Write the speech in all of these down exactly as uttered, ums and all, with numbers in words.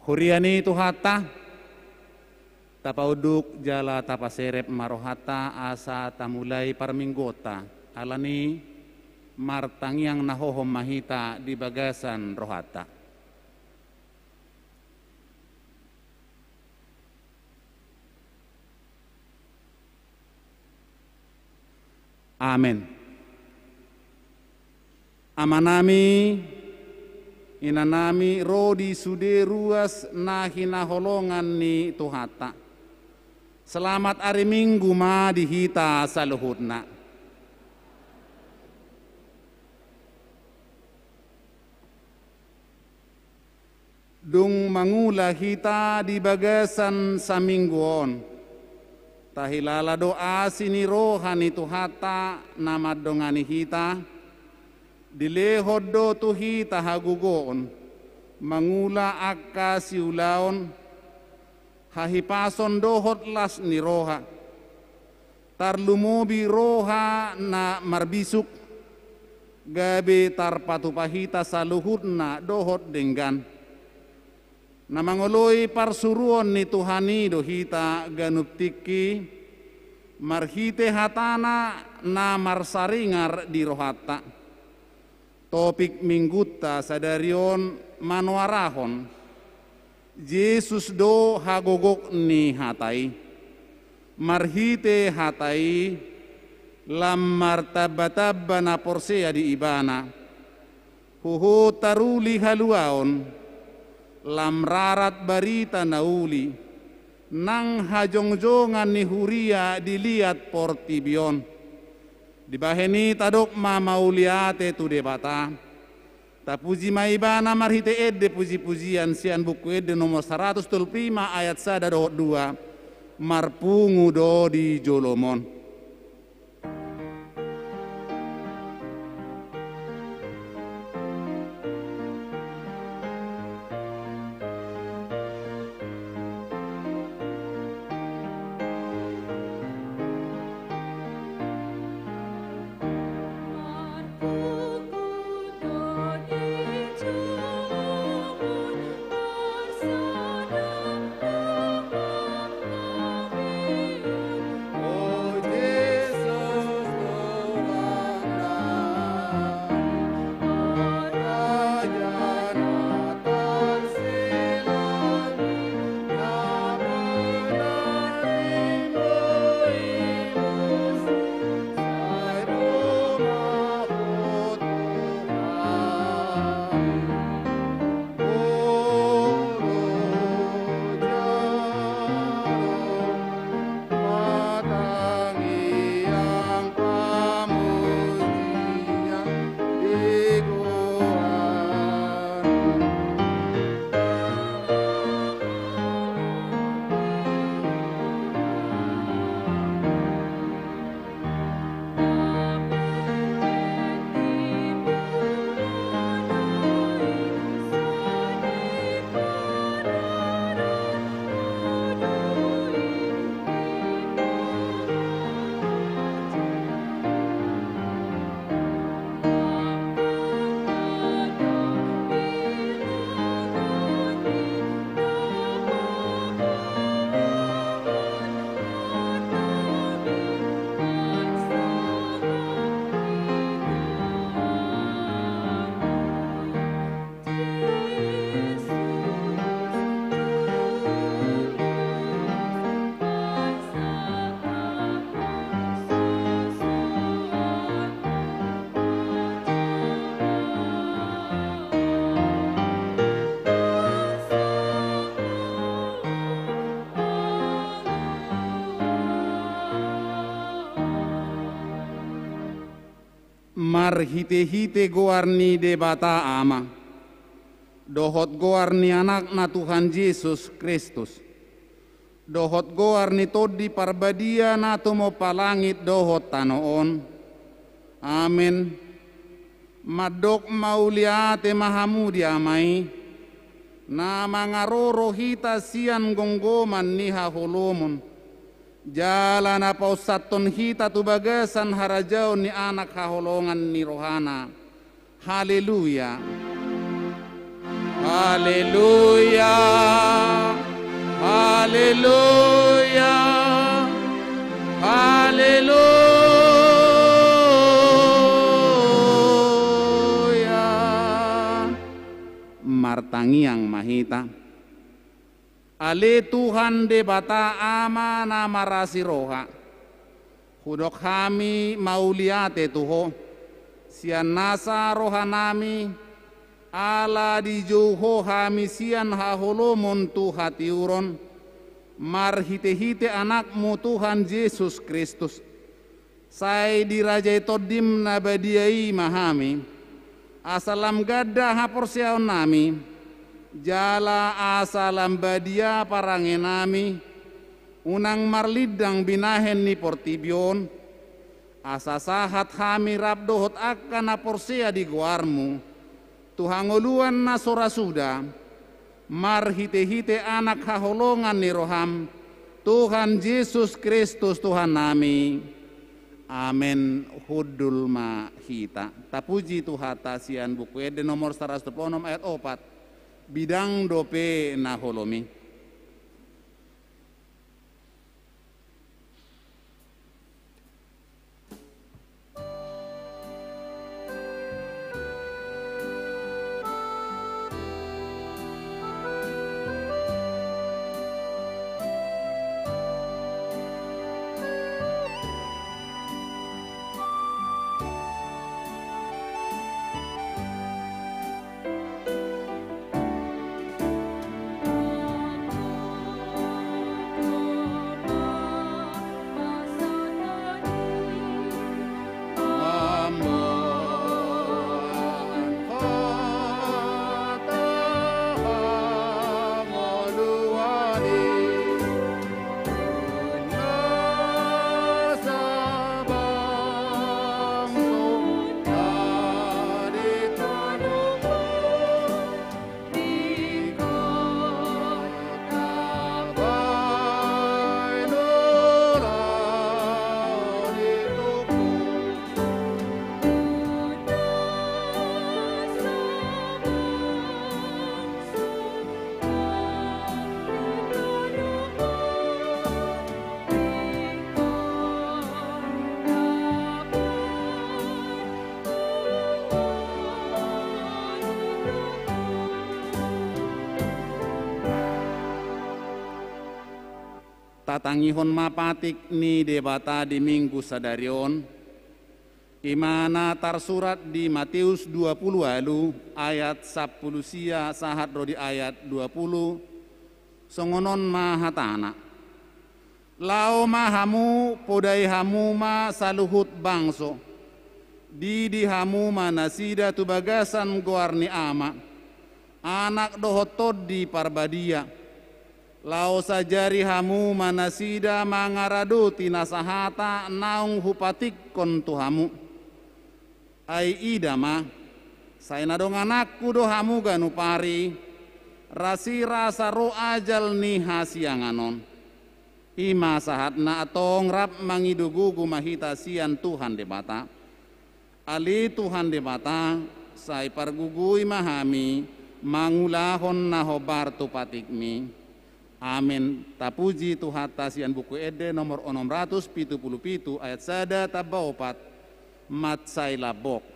Huria ni Tuhanta, tapaunduk jala tapaserep ma rohanta asa tamulai parmingguonta. Alani, martangiang na hohom ma hita di bagasan rohanta. Amen. Amanami, inanami, ro di sude ruas na hinaholongan ni Tuhanta. Selamat ari Minggu ma di hita saluhutna. Dung mangula hita di bagasan saminggu on, tahilala do asi ni roha ni Tuhanta na mandongani hita, dilehon do tu hita hagogoon mangula angka siulaon, hahipason dohot las ni roha. Tarlumobi roha na marbisuk, gabe tarpatupa hita saluhutna dohot denggan. Na mangoloi parsuruon ni Tuhan i do hita ganup tingki, marhite hatana na marsaringar di rohanta. Topik Minggunta sadari on manoarahon, Jesus do hagogok ni hata i. Marhite hata i, lam martambatamba na porsea di Ibana. Huhut taruli haluaon, lam rarat barita na uli, nang hajongjongan ni huria di liat portibi on. Dibahen i tadok ma mauliate tu Debata. Tapuji ma Ibana marhite ende pujipujian sian Buku Ende nomor saratus tolu pulu lima ayat sada dohot dua. Marpungu do di jolom on. Marhitehite goar ni Debata Ama, dohot goar ni Anakna Tuhan Jesus Kristus, dohot goar ni Tondi Parbadia na tumompa langit dohot tano on. Amen. Mandok mauliate ma hamu di Ama i, na mangaroro hita sian gomgoman ni haholomon, jala na paunsathon hita tu bagasan harajaon ni Anak haholongan ni rohana. Haleluya. Haleluya, haleluya, haleluya. Martangiang ma hita. Ale Tuhan Debata Ama na marasi roha, hudok hami mauliate tu Ho, sian nasa rohanami, ala dijou Ho hami sian haholomon tu hatiuron, marhitehite Anakmu Tuhan Jesus Kristus. Sai dirajai Tondim na badia i ma hami, asa lam ganda haporseaonnami, jala asa lam badia parangenami, unang marlindang binahen ni portibi on, asa sahat hami rap dohot angka na porsea di goarmu, tu hangoluan na so ra suda, marhitehite Anak haholongan ni roham, Tuhan Jesus Kristus Tuhannami. Amen. Hundul ma hita. Tapuji Tuhanta sian Buku Ende nomor saratus dua pulu onom ayat opat. Bidang dope na holom i. Tatangihon ma patik ni Debata di Minggu sadari on, i ma na tarsurat di Mateus dua pulu ualu ayat sampulu sia sahat ro di ayat dua pulu, songon on ma hatana. Laho ma hamu, podai hamu ma saluhut bangso. Didi hamu ma nasida tu bagasan goar ni Ama, Anak dohot Tondi Parbadia. Laos ajari hamu ma nasida mangaradoti nasa hata naung hupatikkon tu hamu. Ai ida ma, sai na dongananku do hamu ganup ari, rasirasa ro ajal ni hasiangan on. I ma sahatna, antong rap mangido gogo ma hita sian Tuhan Debata. Ale Tuhan Debata, sai pargogoi ma hami mangulahon na hombar tu patikmi. Amen. Tapuji Tuhanta sian Buku Ende nomor onom ratus pitu pulu pitu ayat sada tamba opat, mansai lambok.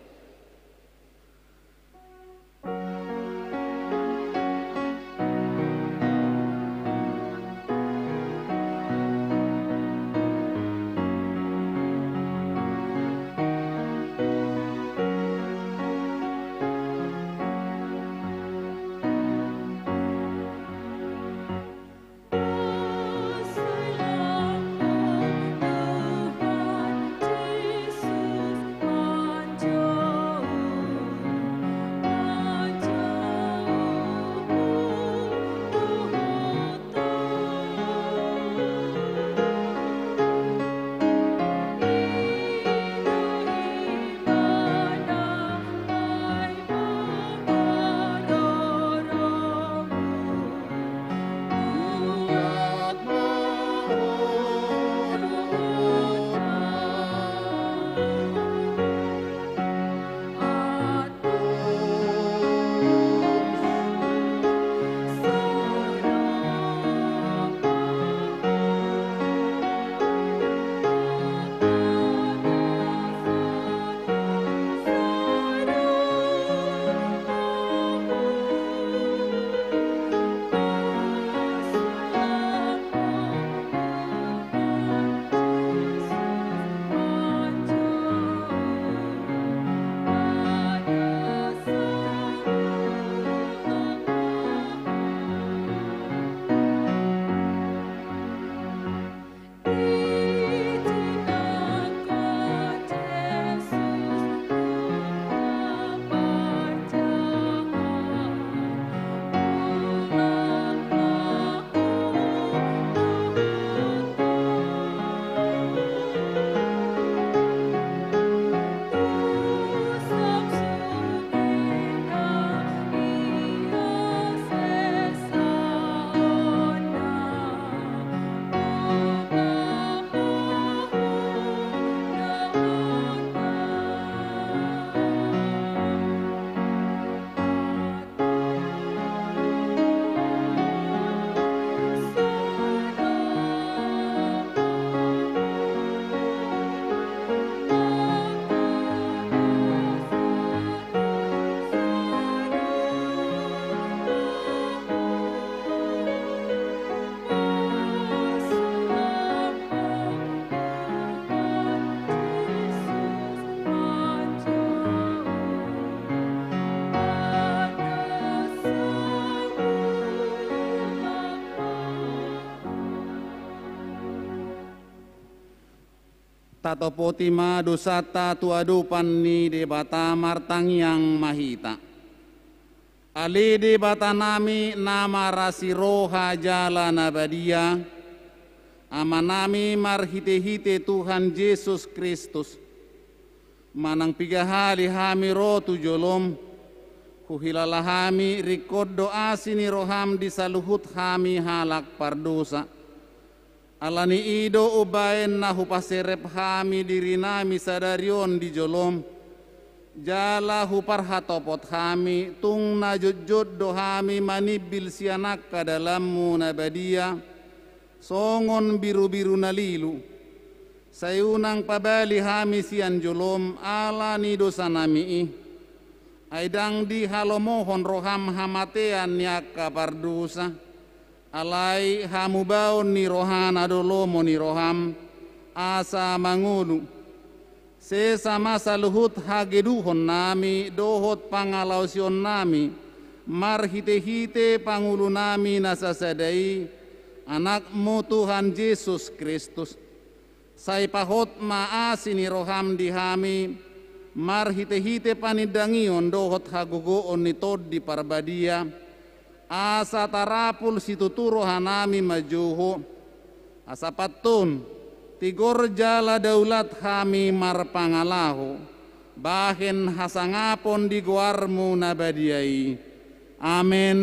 Hatopoti ma dosanta tu adopan ni Debata. Martangiang ma hita. Ale Debatanami na marasi roha jala na badia, Amanami marhitehite Tuhan Jesus Kristus, manang piga hali hami ro tu jolom, huhilala hami ringkot do asi ni roham di saluhut hami halak pardosa. Ala ni i do umbaen na hupaserep hami dirinami sadari on di jolom, jala huparhatopot hami tung na jotjot do hami manimbil sian angka dalanmu na badia, songon birubiru na lilu. Sai unang pabali hami sian jolom ala ni dosanami i. Ai ndang dihalomohon roham hamatean ni angka pardosa. Alai hamubaon ni rohana do lomo ni roham, asa mangolu. Sesa ma saluhut hageduhonnami dohot pangalaosionnami, marhitehite pangulunami na sasada i, Anakmu Tuhan Jesus Kristus. Sai pahot ma asi ni roham di hami, marhitehite panindangion dohot hagogoon ni Tondi Parbadia, asa tarapul situtu rohanami manjou Ho, asa pantun, tigor jala daulat hami marpangalaho, bahen hasangapon di goarmu na badia i. Amen.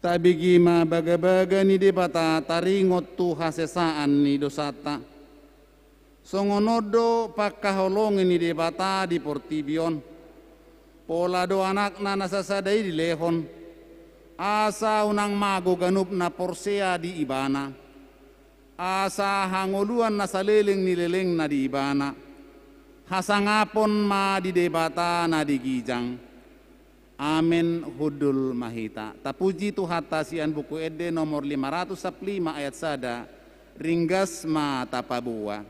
Tabege ma bagabaga ni Debata taringot tu hasesaan ni dosanta. Songon on do pangkaholongi ni Debata di portibi on. Pola do Anakna na sasada i dilehon, asa unang mago ganup na porsea di Ibana, asa hangoluan na saleleng ni lelengna di Ibana. Hasangapon ma di Debata na di ginjang. Amen. Hundul ma hita. Tapuji Tuhanta sian Buku Ende nomor lima ratus sampulu lima ayat sada. Ringgas ma tapaboa.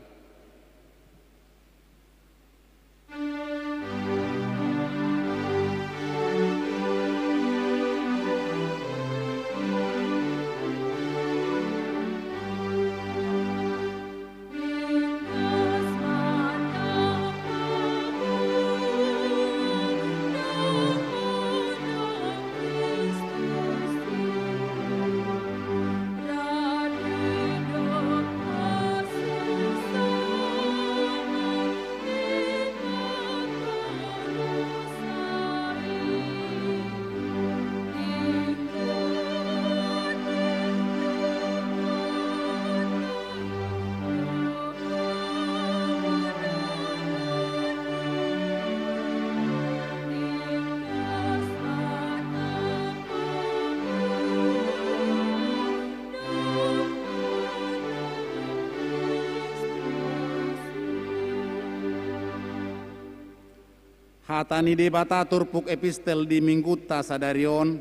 Hata ni Debata turpuk epistel di Minggunta sadari on,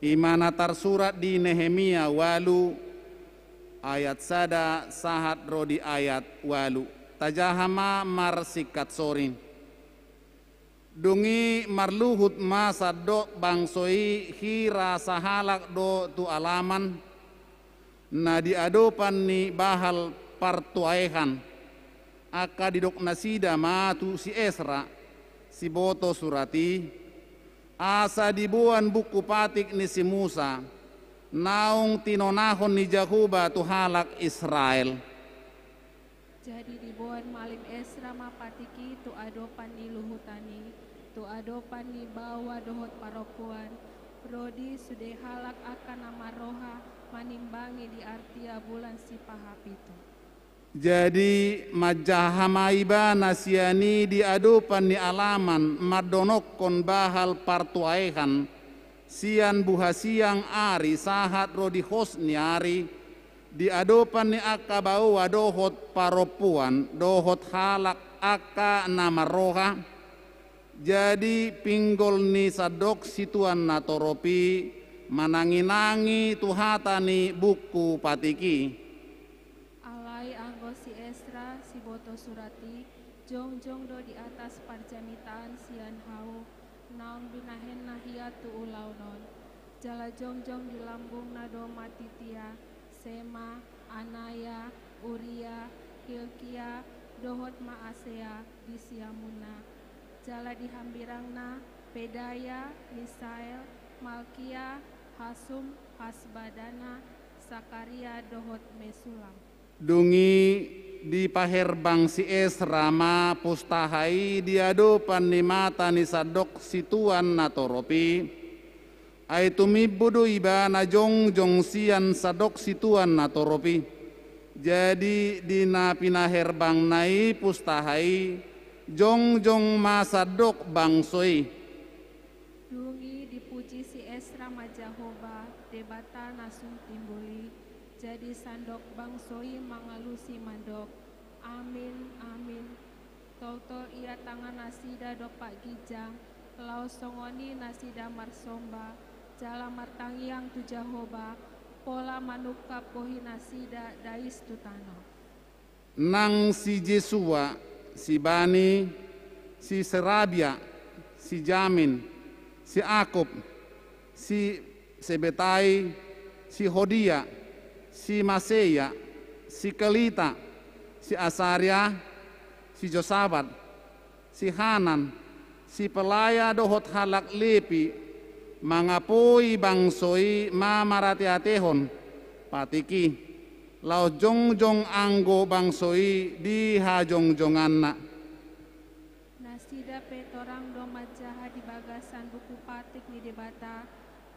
i ma na tarsurat di Nehemia ualu, ayat sada sahat ro di ayat ualu. Tajaha ma marsingkat sori. Dung i marluhut ma sandok bangso i hira sahalak do tu alaman, na di adopan ni bahal partuaehan, angka didok nasida ma tu si Esra, siboto surat i, asa diboan buku patik ni si Musa, naung tinonahon ni Jahowa tu halak Israel. Jadi diboan malim Esra ma patik i tu adopan ni luhutan i, tu adopan ni baoa dohot parompuan, ro di sude halak angka na marroha manimbangi di artia bulan sipahapitu. Jadi manjaha ma ibana sian i di adopan ni alaman mandonokkon bahal partuaehan, sian buha siang ari sahat ro di hos ni ari, di adopan ni angka baoa dohot parompuan dohot halak angka na marroha. Jadi pinggol ni sandok situan na torop i mananginangi tu hata ni buku patik i. Alai anggo si Esra, siboto surat i, jongjong do di atas parjamitaan sian hau, naung binahenna hian tu ulaon on. Jala jongjong di lambungna do Matitia, Sema, Anaya, Uria, Hilkia, dohot Maasea di siamunna. Jala di hambirangna, Pedaya, Misael, Malkia, Hasum, Hasbadana, Sakaria dohot Mesulam. Dung i dipaherbang si Esra ma pustaha i di adopan ni mata ni sandok situan na torop i. Ai tumimbo do ibana jongjong sian sandok situan na torop i. Jadi di na pinaherbangna i pustaha i, jongjong ma sandok bangso i. Dung i dipuji si Esra ma Jahowa, Debata na sun timbul i. Jadi sandok bangso i mangalusi mandok, Amin, amin. Toltol ia tangan nasida dompak ginjang, laos songon i nasida marsomba, jala martangiang tu Jahowa, pola manungkap bohi nasida dais tu tano. Nang si Jesua, si Bani, si Serabia, si Jamin, si Akub, si Sebetai, si Hodia, si Maseia, si Kelita, si Asaria, si Josabat, si Hanan, si Pelaya dohot halak Lepi, mangapoi bangso i ma marateatehon patik i, laos jongjong anggo bangso i di hajongjonganna. Nasida pe torang do manjaha di bagasan buku patik ni Debata,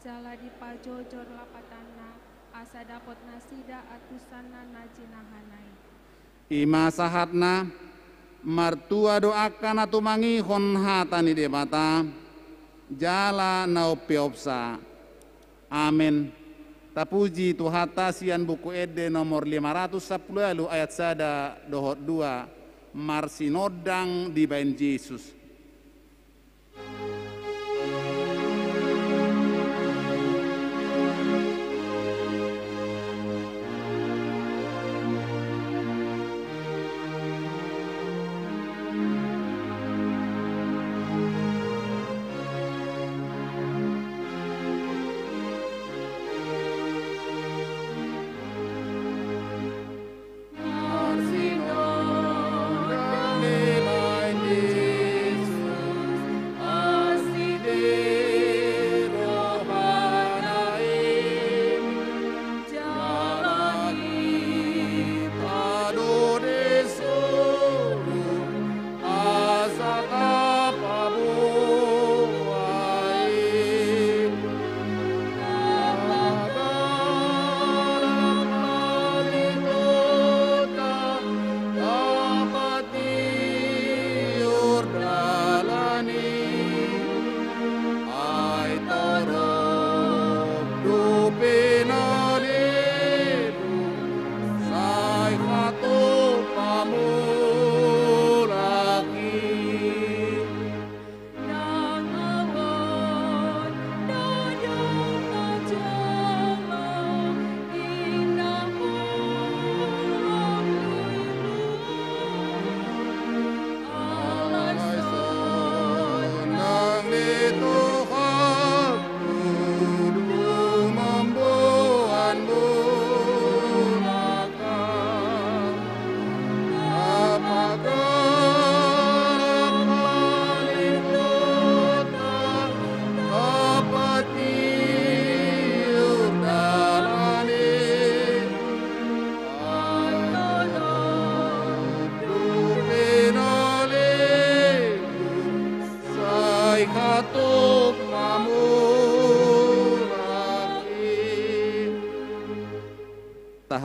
jala dipajojor lapatanna, asa dapot nasida antusanna na jinahana i. I ma sahatna, martua do angka na tumangihon hata ni Debata, jala na umpeopsa. Amen. Tapuji Tuhanta sian Buku Ende nomor lima ratus sampulu ualu ayat sada dohot dua, marsinondang dibaen Jesus.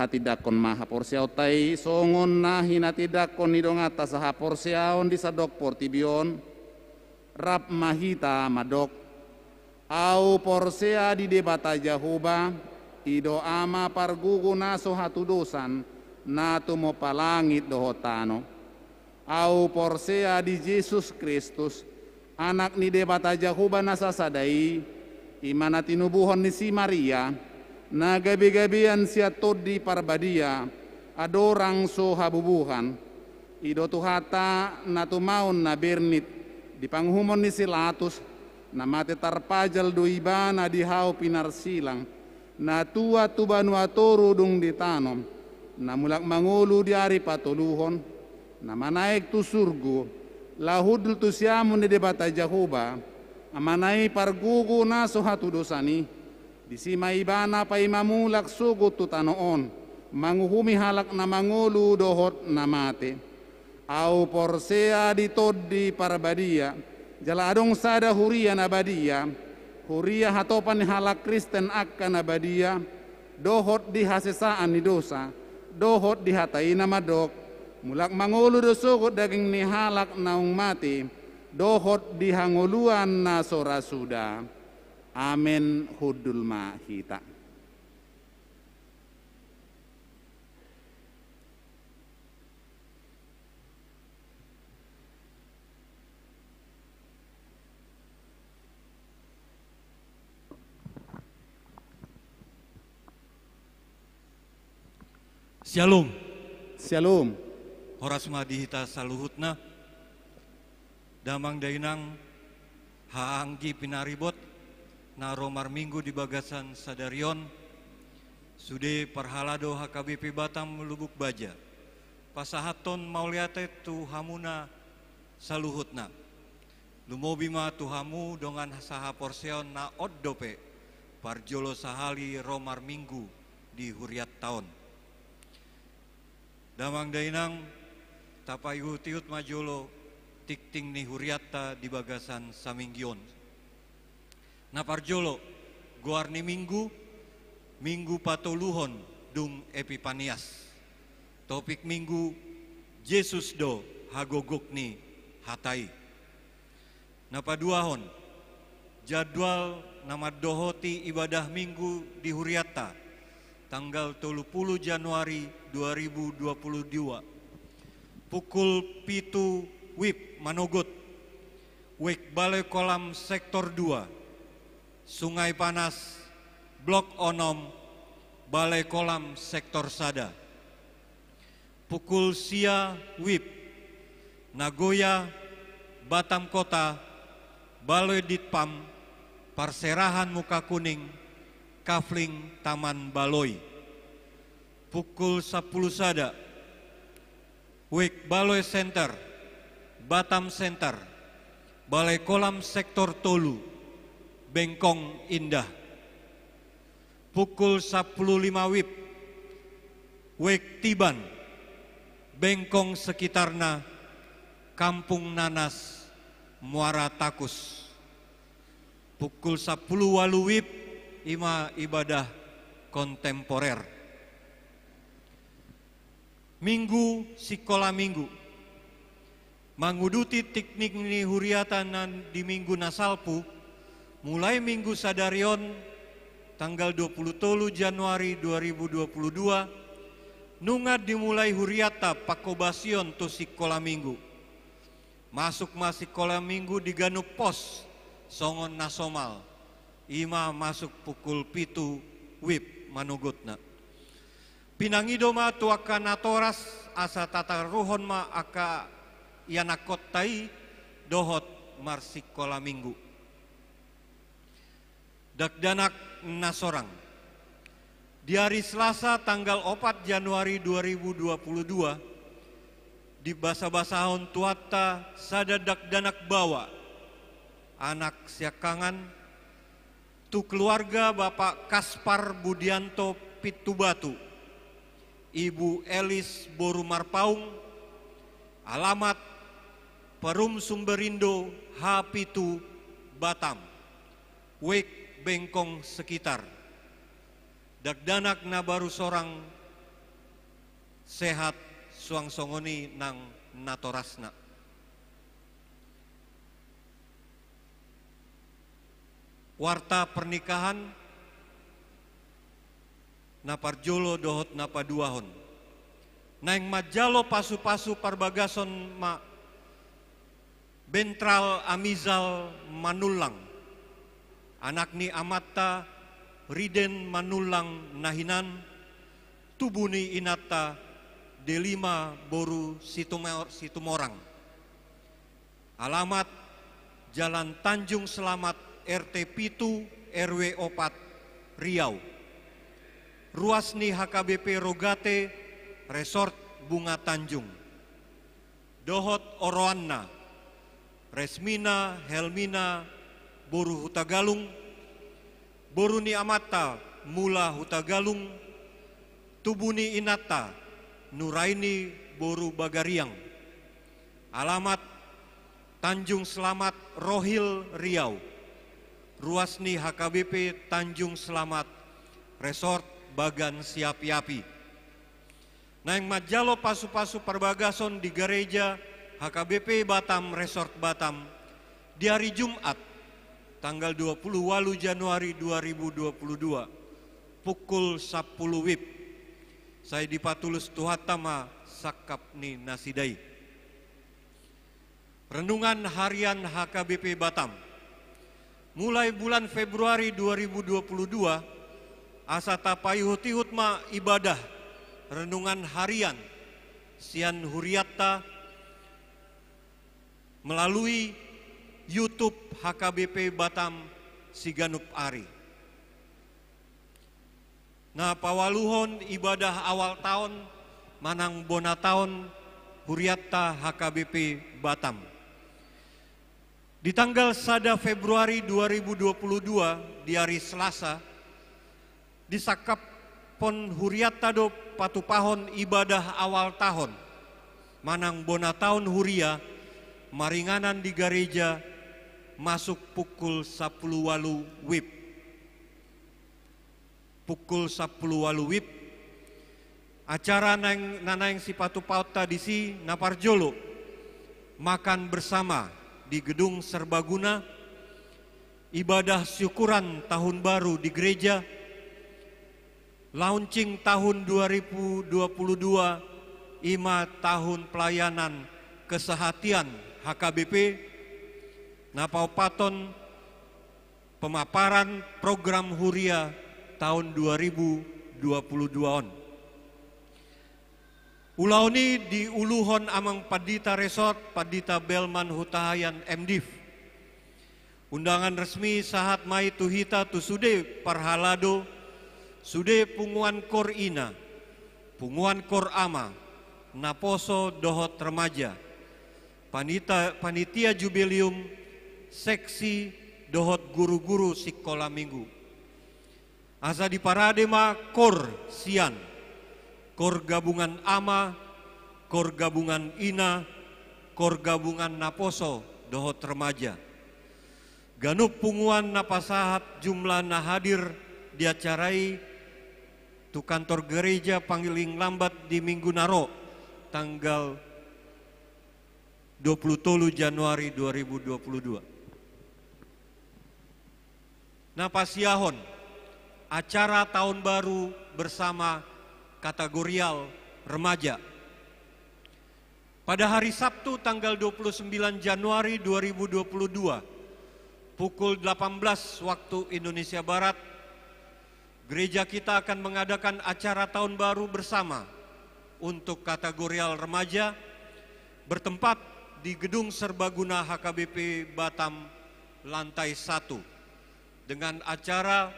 Tindanghon ma haporseaonta i songon na hinatindanghon ni donganta sahaporseaon di sandok portibi on. Rap ma hita mandok: Ahu porsea di Debata Jahowa, i do Ama pargogo na so hatudosan, na tumompa langit dohot tano. Ahu porsea di Jesus Kristus, Anak ni Debata Jahowa na sasada i, i ma na tinubuhon ni si Maria, na gabegabean sian Tondi Parbadia, andorang so habubuhan. I do Tuhanta na tumaon na bernit di panguhumon ni si Latus, na mate tarpajal do Ibana di hau pinarsilang, na tuat tu banua toru dung di tano, na mulak mangolu di ari patoluhon, na manaek tu surgo, laho hundul tu siamun ni Debata Jahowa, Amana i pargogo na so hatudosan i. Disi ma Ibana paima mulak sogot tu tano on, manguhumi halak na mangolu dohot na mate. Ahu porsea di Tondi Parbadia, jala adong sada huria na badia, huria hatopan ni halak Kristen angka na badia, dohot di hasesaan ni dosa, dohot di hata i na mandok: Mulak mangolu do sogot daging ni halak naung mate, dohot di hangoluan na so ra suda. Amen. Hundul ma hita. Syalom. Syalom. Horas ma di hita saluhutna. Damang dainang, haha anggi pinaribot, na ro marminggu di bagasan sadari on, sude parhalado H K B P Batam Lubuk Baja, pasahathon mauliate tu hamuna saluhutna. Lumobi ma tu hamu dongan sahaporseaon na on dope parjolo sahali ro marminggu di hurianta on. Damang dainang, tapaihutihut ma jolo tingting ni hurianta di bagasan saminggu on. Na parjolo, goar ni minggu, minggu patoluhon dung Epipanias. Topik minggu: Jesus do hagogok ni hata i. Na paduahon, jadwal na mandohoti ibadah minggu di hurianta, tanggal tolu pulu Januari dua ribu dua pulu dua. Pukul pitu WIB manogot, WIB Balai Kolam Sektor dua, Sungai Panas, Blok onom, Balai Kolam Sektor sada. Pukul sia WIB, Nagoya, Batam Kota, Baloi Ditpam, Parserahan Muka Kuning, Kafling Taman Baloi. Pukul sampulu sada, WIB Baloi Center, Batam Center, Balai Kolam Sektor tolu, Bengkong Indah. Pukul sampulu lima WIB, WIB Tiban, Bengkong sekitarna, Kampung Nanas, Muara Takus. Pukul sampulu ualu WIB, i ma ibadah kontemporer. Minggu sikola minggu. Manguduti tingting ni hurianta na di minggu na salpu, mulai minggu sadari on, tanggal dua pulu tolu Januari dua ribu dua pulu dua, nunga dimulai hurianta pangkobasion tu sikola minggu. Masuk ma sikola minggu di ganup pos, songon na somal. I ma masuk pukul pitu WIB manogotna. Pinangido ma tu angka natoras asa tataruhon ma angka ianakkonta i dohot marsikola minggu. Dakdanak na sorang. Di ari Selasa tanggal opat Januari dua ribu dua pulu dua, dibasabasahon Tuhanta sada dakdanak baoa, anak siangkangan, tu keluarga Bapak Kaspar Budianto Pitubatu, Ibu Elis boru Marpaung, alamat Perum Sumberindo H pitu, Batam. WIB Bengkong sekitar. Dakdanak na baru sorang Sehat suang songon i nang natorasna. Warta pernikahan na parjolo dohot na paduahon. Naeng manjalo pasu-pasu parbagason ma Bentral Amizal Manullang, anak ni amanta Riden Manullang na hinan, tubu ni inanta Delima boru Situmor-, Situmorang. Alamat: Jalan Tanjung Selamat, R T pitu, R W opat, Riau. Ruas ni H K B P Rogate, Resort Bunga Tanjung. Dohot oroanna: Resmina Helmina boru Hutagalung, boru ni amanta Mula Hutagalung, tubu ni inanta Nuraini boru Bagariang. Alamat: Tanjung Selamat, Rohil, Riau. Ruas ni H K B P Tanjung Selamat, Resort Bagan Siapi-api. Naeng manjalo pasu-pasu parbagason di gareja H K B P Batam Resort Batam di ari Jumat, tanggal dua puluh ualu Januari dua ribu dua puluh dua, pukul sampulu wib. Sai dipatulus Tuhanta ma sangkap ni nasida i. Renungan harian H K B P Batam. Mulai bulan Februari dua ribu dua puluh dua, asa tapaihut-ihut ma ibadah renungan harian sian hurianta melalui YouTube H K B P Batam siganup ari. Na paualuhon ibadah awal taon manang bona taon hurianta H K B P Batam. Di tanggal sada Februari dua ribu dua puluh dua, di ari Selasa, disangkaphon hurianta do patupahon ibadah awal taon manang bona taon huria maringanan di gareja masuk pukul sampulu ualu wib. Pukul sampulu ualu wib. Acara naeng, na naeng sipatupaonta disi, na parjolo, makan bersama di Gedung Serbaguna, ibadah syukuran tahun baru di gereja, launching tahun dua ribu dua puluh dua, i ma tahun pelayanan kesehatan H K B P, na paopathon, pemaparan program huria taon dua ribu dua puluh dua on. Ulaon i diuluhon Amang Pandita Resort, Pandita Belman Hutahaean, M Div. Undangan resmi sahat ma i tu hita, tu sude parhalado, sude punguan koor ina, punguan koor ama, naposo dohot remaja, panita-, panitia jubileum, seksi dohot guru-guru sikola minggu. Asa diparade ma koor sian, koor gabungan ama, koor gabungan ina, koor gabungan naposo dohot remaja. Ganup punguan na pasahat jumlah na hadir di acara i tu kantor gereja paling lambat di minggu na ro, tanggal dua puluh tolu Januari dua ribu dua puluh dua. Na pasiahon acara tahun baru bersama kategorial remaja. Pada hari Sabtu, tanggal dua puluh sembilan Januari dua ribu dua puluh dua, pukul delapan belas waktu Indonesia Barat, gereja kita akan mengadakan acara tahun baru bersama untuk kategorial remaja, bertempat di Gedung Serbaguna H K B P Batam, lantai satu, dengan acara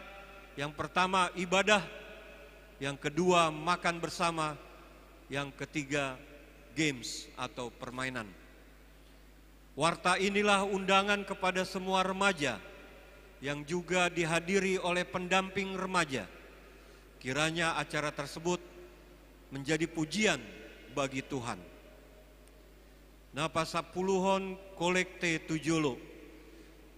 yang pertama ibadah, yang kedua makan bersama, yang ketiga games atau permainan. Warta inilah undangan kepada semua remaja yang juga dihadiri oleh pendamping remaja. Kiranya acara tersebut menjadi pujian bagi Tuhan. Na pasampuluhon, kolekte tu jolo.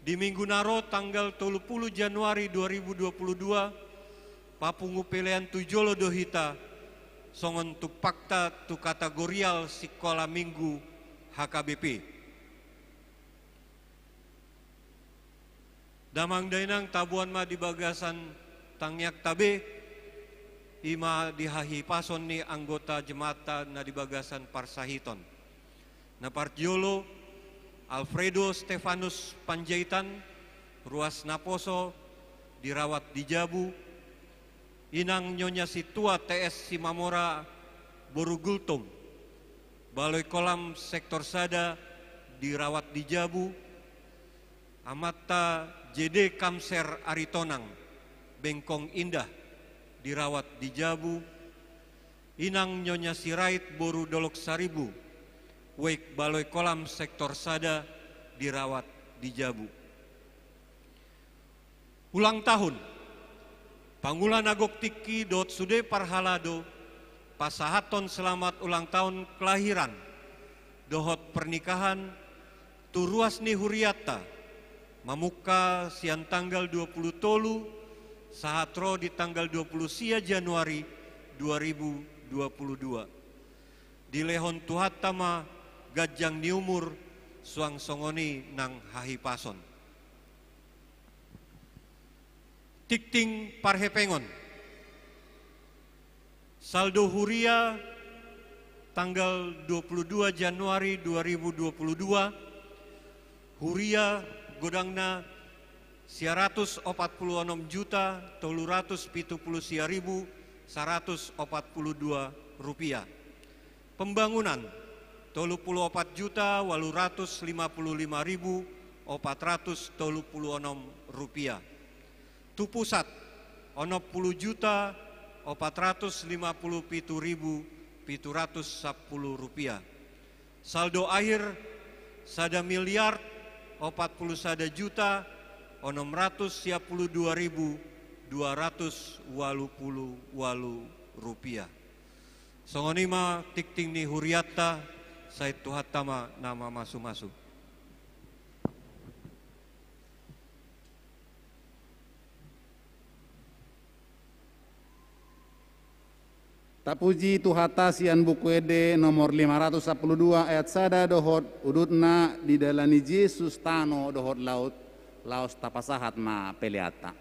Di minggu na ro, tanggal tolu puluh Januari dua ribu dua puluh dua, papungu pelean tu jolo do hita, songon tumpakta tu kategorial sikola minggu H K B P. Damang dainang, taboan ma di bagasan tangiangta be, i ma di hahipason ni anggota jemaatta na di bagasan parsahiton. Na parjolo, Alfredo Stefanus Panjaitan, ruas naposo, dirawat di jabu. Inang Nyonya Sintua T S Simamora boru Gultom, Baloi Kolam sektor sada, dirawat di jabu. Amanta J D Kamser Aritonang, Bengkong Indah, dirawat di jabu. Inang Nyonya Sirait boru Dolok Saribu, Wek Baloi Kolam sektor sada, dirawat di jabu. Ulang tahun. Pangula na gok tingki dohot sude parhalado pasahathon selamat ulang tahun kelahiran dohot pernikahan tu ruas ni huriatta, mamungka sian tanggal dua puluh tolu sahat ro di tanggal dua puluh sia Januari dua ribu dua puluh dua. Dilehon Tuhanta ma ganjang ni umur, suang songon i nang hahipason. Tingting parhepengon. Saldo huria tanggal dua puluh dua Januari dua ribu dua puluh dua, huria godangna sia ratus opat puluh onom juta tolu ratus pitu puluh sia ribu saratus opat puluh dua rupiah. Pembangunan, tolu puluh opat juta walu ratus lima puluh lima ribu opat ratus tolu puluh onom rupiah. Tu pusat, onom puluh juta opat ratus lima puluh pitu ribu pitu ratus sampulu rupiah. Saldo akhir, sada miliar opat puluh sada juta onom ratus sia puluh dua ribu dua ratus walu puluh walu rupiah. Songon i ma tingting ni huriatta, sai Tuhanta ma na mamasu-masu. Tapuji Tuhanta sian Buku Ende nomor lima ratus sampulu dua ayat sada dohot udutna: Didalani Jesus tano dohot laut, laos tapasahat ma peleanta.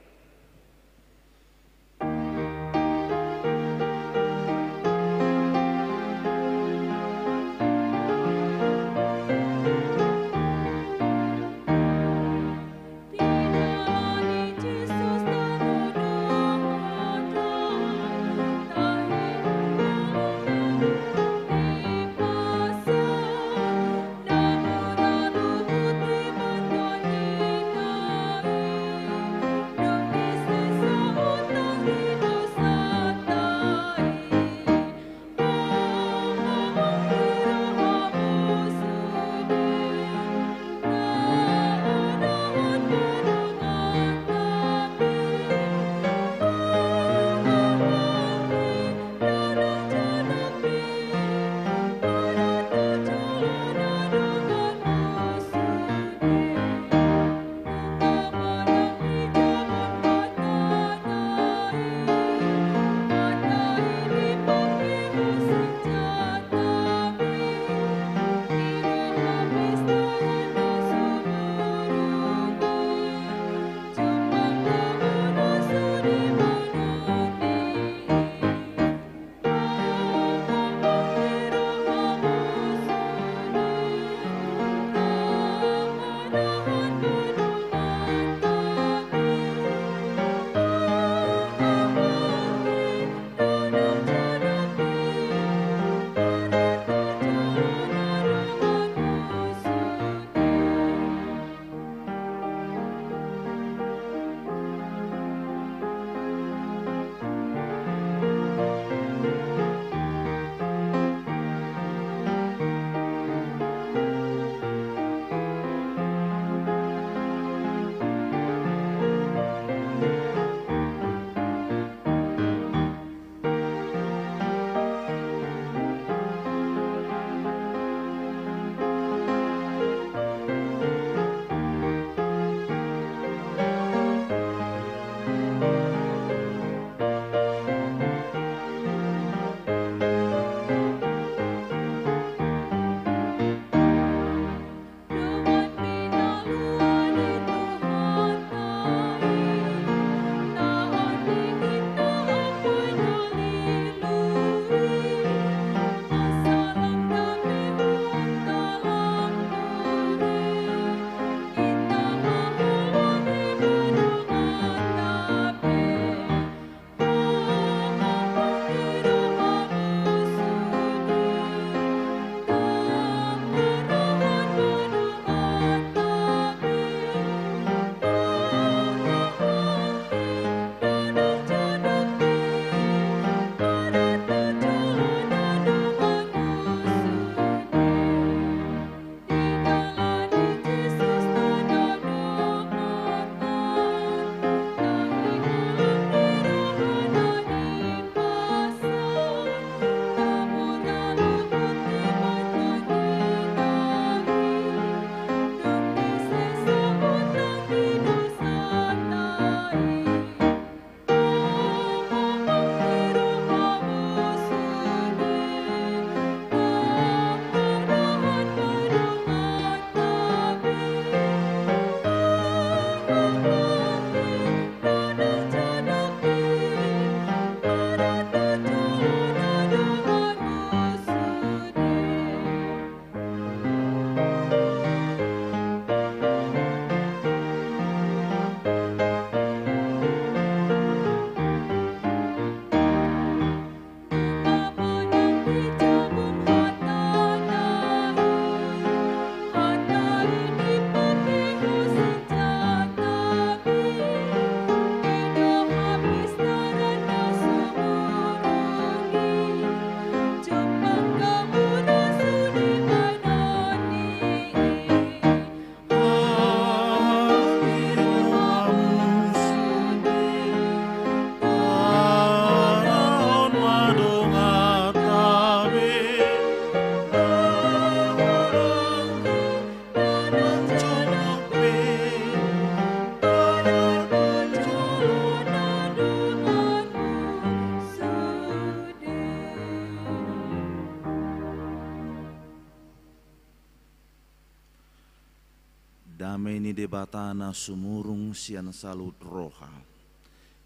Dame ni Debata na sumurung sian saluhut roha,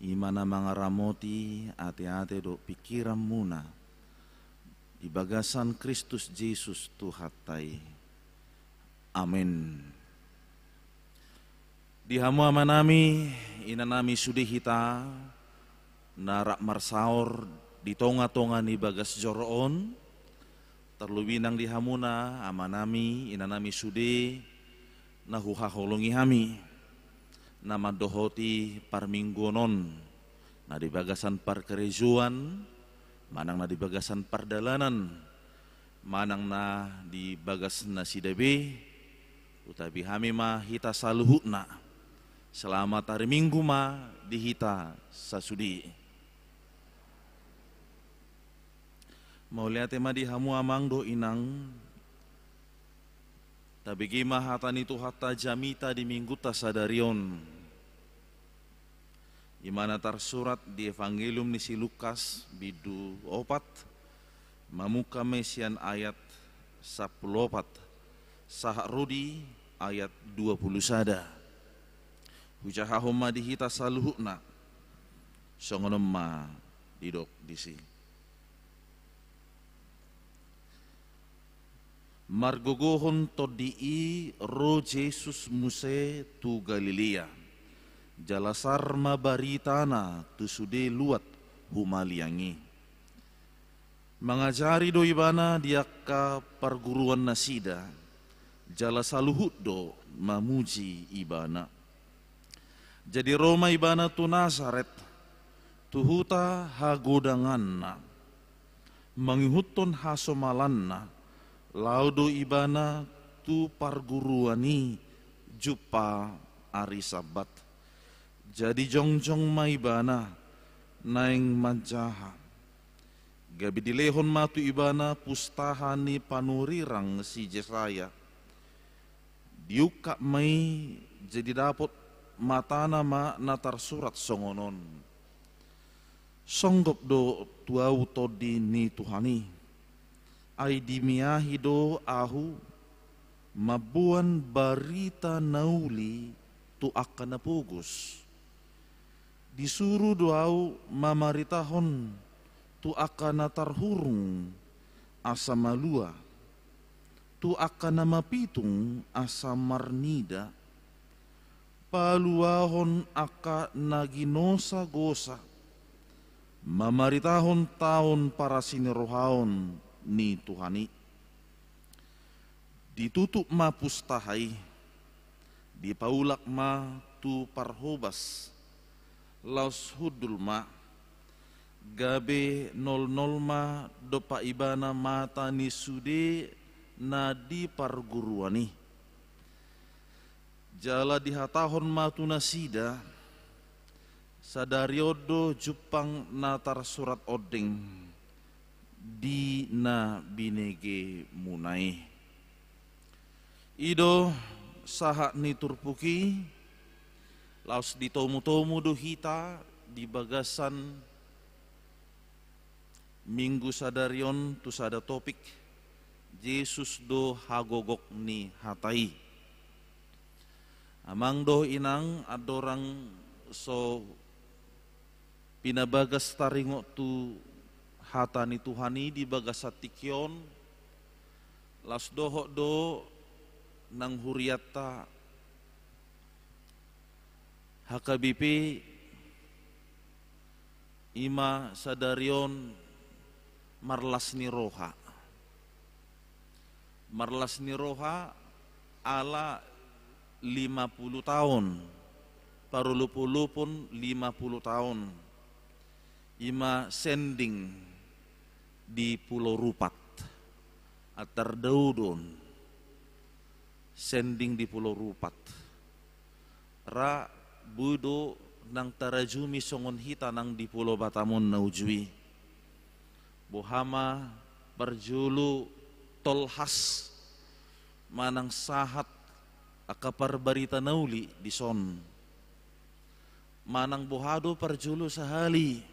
i ma na mangaramoti ateate dohot pingkiranmuna di bagasan Kristus Jesus Tuhanta i. Amen. Di hamu amanami, inanami sude hita na rap marsaor di tongatonga ni bagas joro on, tarlobi nang di hamuna amanami, inanami sude na huhaholongi hami, na mandohoti parmingguon on, na di bagasan parkarejoan, manang na di bagasan pardalanan, manang na di bagas nasida be, utapi hami ma hita saluhutna. Selamat ari Minggu ma di hita sasude. Mauliate ma di hamu amang dohot inang. Tabege ma hata ni Tuhanta jamita di Minggunta sadari on. I ma na tarsurat di Evangelium ni si Lukas bindu opat, mamungka ma i sian ayat sampulu opat sahat ro di ayat dua pulu sada. Hujahahon ma di hita saluhutna. Songon on ma didok disi. Margogohon tondi i ro Jesus muse tu Galilea, jala sar ma baritana tu sude luat humaliang i. Mangajari do ibana di angka parguruannasida, jala saluhut do mamuji ibana. Jadi ro ma ibana tu Nasaret, tu huta hagodanganna, mangihuthon hasomalanna, laho do ibana tu parguruan i jumpa ari Sabbat. Jadi jongjong ma ibana naeng manjaha. Gabe dilehon ma tu ibana pustaha ni panurirang si Jesaya. Diungkap ma i, jadi dapot matana ma na tarsurat songon on. Songgop do tu ahu tondi ni Tuhan i. Ai dimiahi do ahu mamboan barita na uli tu angka na pogos. Disuru do ahu mamaritahon tu angka na tarhurung asa malua, tu angka na mapitung asa marnida, paluahon angka na ginosagosa, mamaritahon taon parasinirohaon ni Tuhan i. Ditutup ma pustaha i, dipaulak ma tu parhobas, laos hundul ma, gabe nolnol ma dompak ibana mata ni sude na di parguruan i. Jala dihatahon ma tu nasida, sadari on do jumpang na tarsurat ondeng di na binegemuna i. I do sahat ni turpuk i, laos ditomutomu do hita di bagasan Minggu sadari on tu sada topik, Jesus do hagogok ni hata i. Amang dohot inang, andorang so pinabagas taringot tu hata ni Tuhan i di bagasan tingki on, laos dohot do nang hurianta H K B P, i ma sadari on marlas ni roha. Marlas ni roha ala lima pulu taon, parolopolopon lima pulu taon, i ma sending di Pulau Rupat, antar daudon, sending di Pulau Rupat. Ra boi do nang tarajumi songon hita nang di Pulau Batam on na uju i. Boha ma parjolo tolhas manang sahat angka parbarita na uli dison. Manang boha do parjolo sahali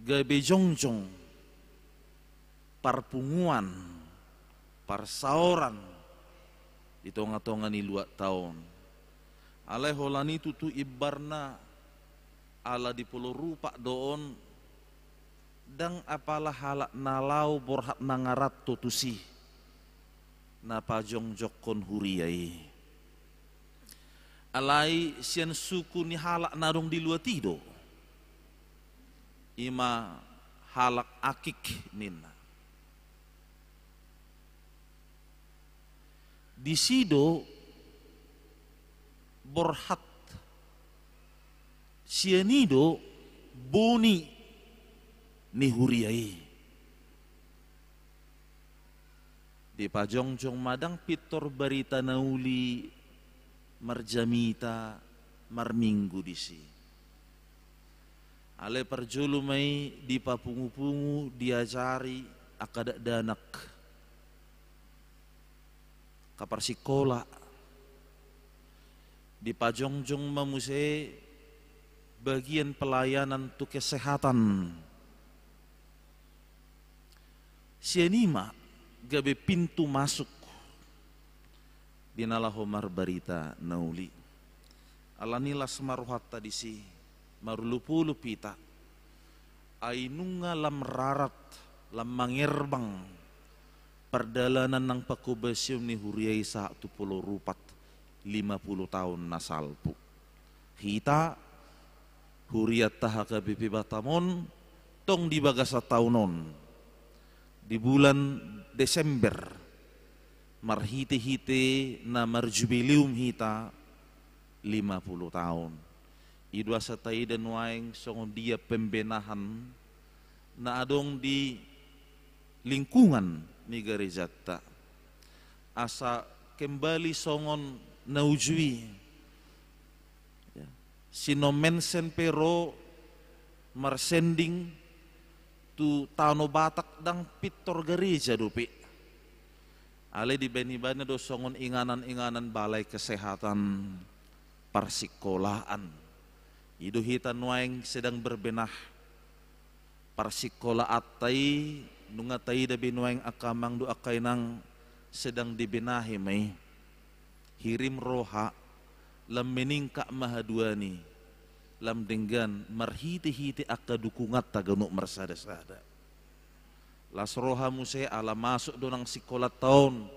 gabe jongjong parpunguan, parsaoran, di tonga-tonga ni luatta on. Alai holan i tutu imbarna ala di Pulo Rupat do on, ndang apala halak na laho borhat mangaranto tusi na pajongjongkon huria i. Alai sian suku ni halak na adong di luat i do, i ma halak Akik ninna. Disi do borhat, sian i do boni ni huria i. Dipajongjong ma ndang pintor barita na uli marjamita marminggu disi. Alai parjolo ma i dipapungu-pungu, diajari angka dakdanak, angka parsikola. Dipajongjong ma muse bagian pelayanan tu kesehatan. Sian i ma gabe pintu masuk di na laho marbarita na uli. Alani las ma rohanta disi, marolopolop hita. Ai nunga lam rarat, lam mangerbang pardalanan nang pangkobasion ni huria i sahat tu Pulo Rupat lima pulu taon na salpu. Hita, hurianta H K B P Batam on, tong di bagasan taon on, di bulan Desember, marhite-hite na marjubileum hita lima pulu taon. I do asa taida nuaeng songon dia pembenahan na adong di lingkungan ni garejanta. Asa kembali songon na uju i. Ya. Si Nommensen pe ro marsending tu Tano Batak, ndang pintor gareja dope. Alai dibaen ibana do songon inganan-inganan balai kesehatan parsikolaan. I do hita nuaeng sedang berbenah parsikolaanta i, nunga taida be nuaeng angka amang dohot angka inang, sedang dibenahi ma i. Hirim roha, lam meningkat ma haduan i, lam denggan marhite-hite angka dukunganta ganup marsada-sada. Las roha muse ala masuk do nang sikolanta on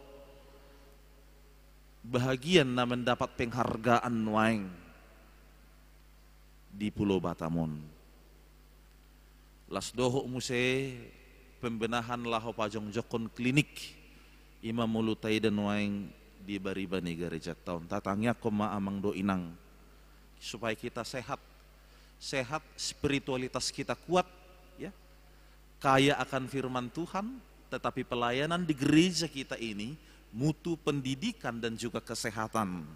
bahagian na mendapat penghargaan nuaeng di Pulo Batam on. Las dohot muse pembenahan laho pajongjongkon klinik, i ma molo taida nuaeng di bariba ni garejanta on. Tatangiangkon ma amang dohot inang, supaya kita sehat. Sehat, spiritualitas kita kuat, ya. Kaya akan firman Tuhan, tetapi pelayanan di gereja kita ini, mutu pendidikan dan juga kesehatan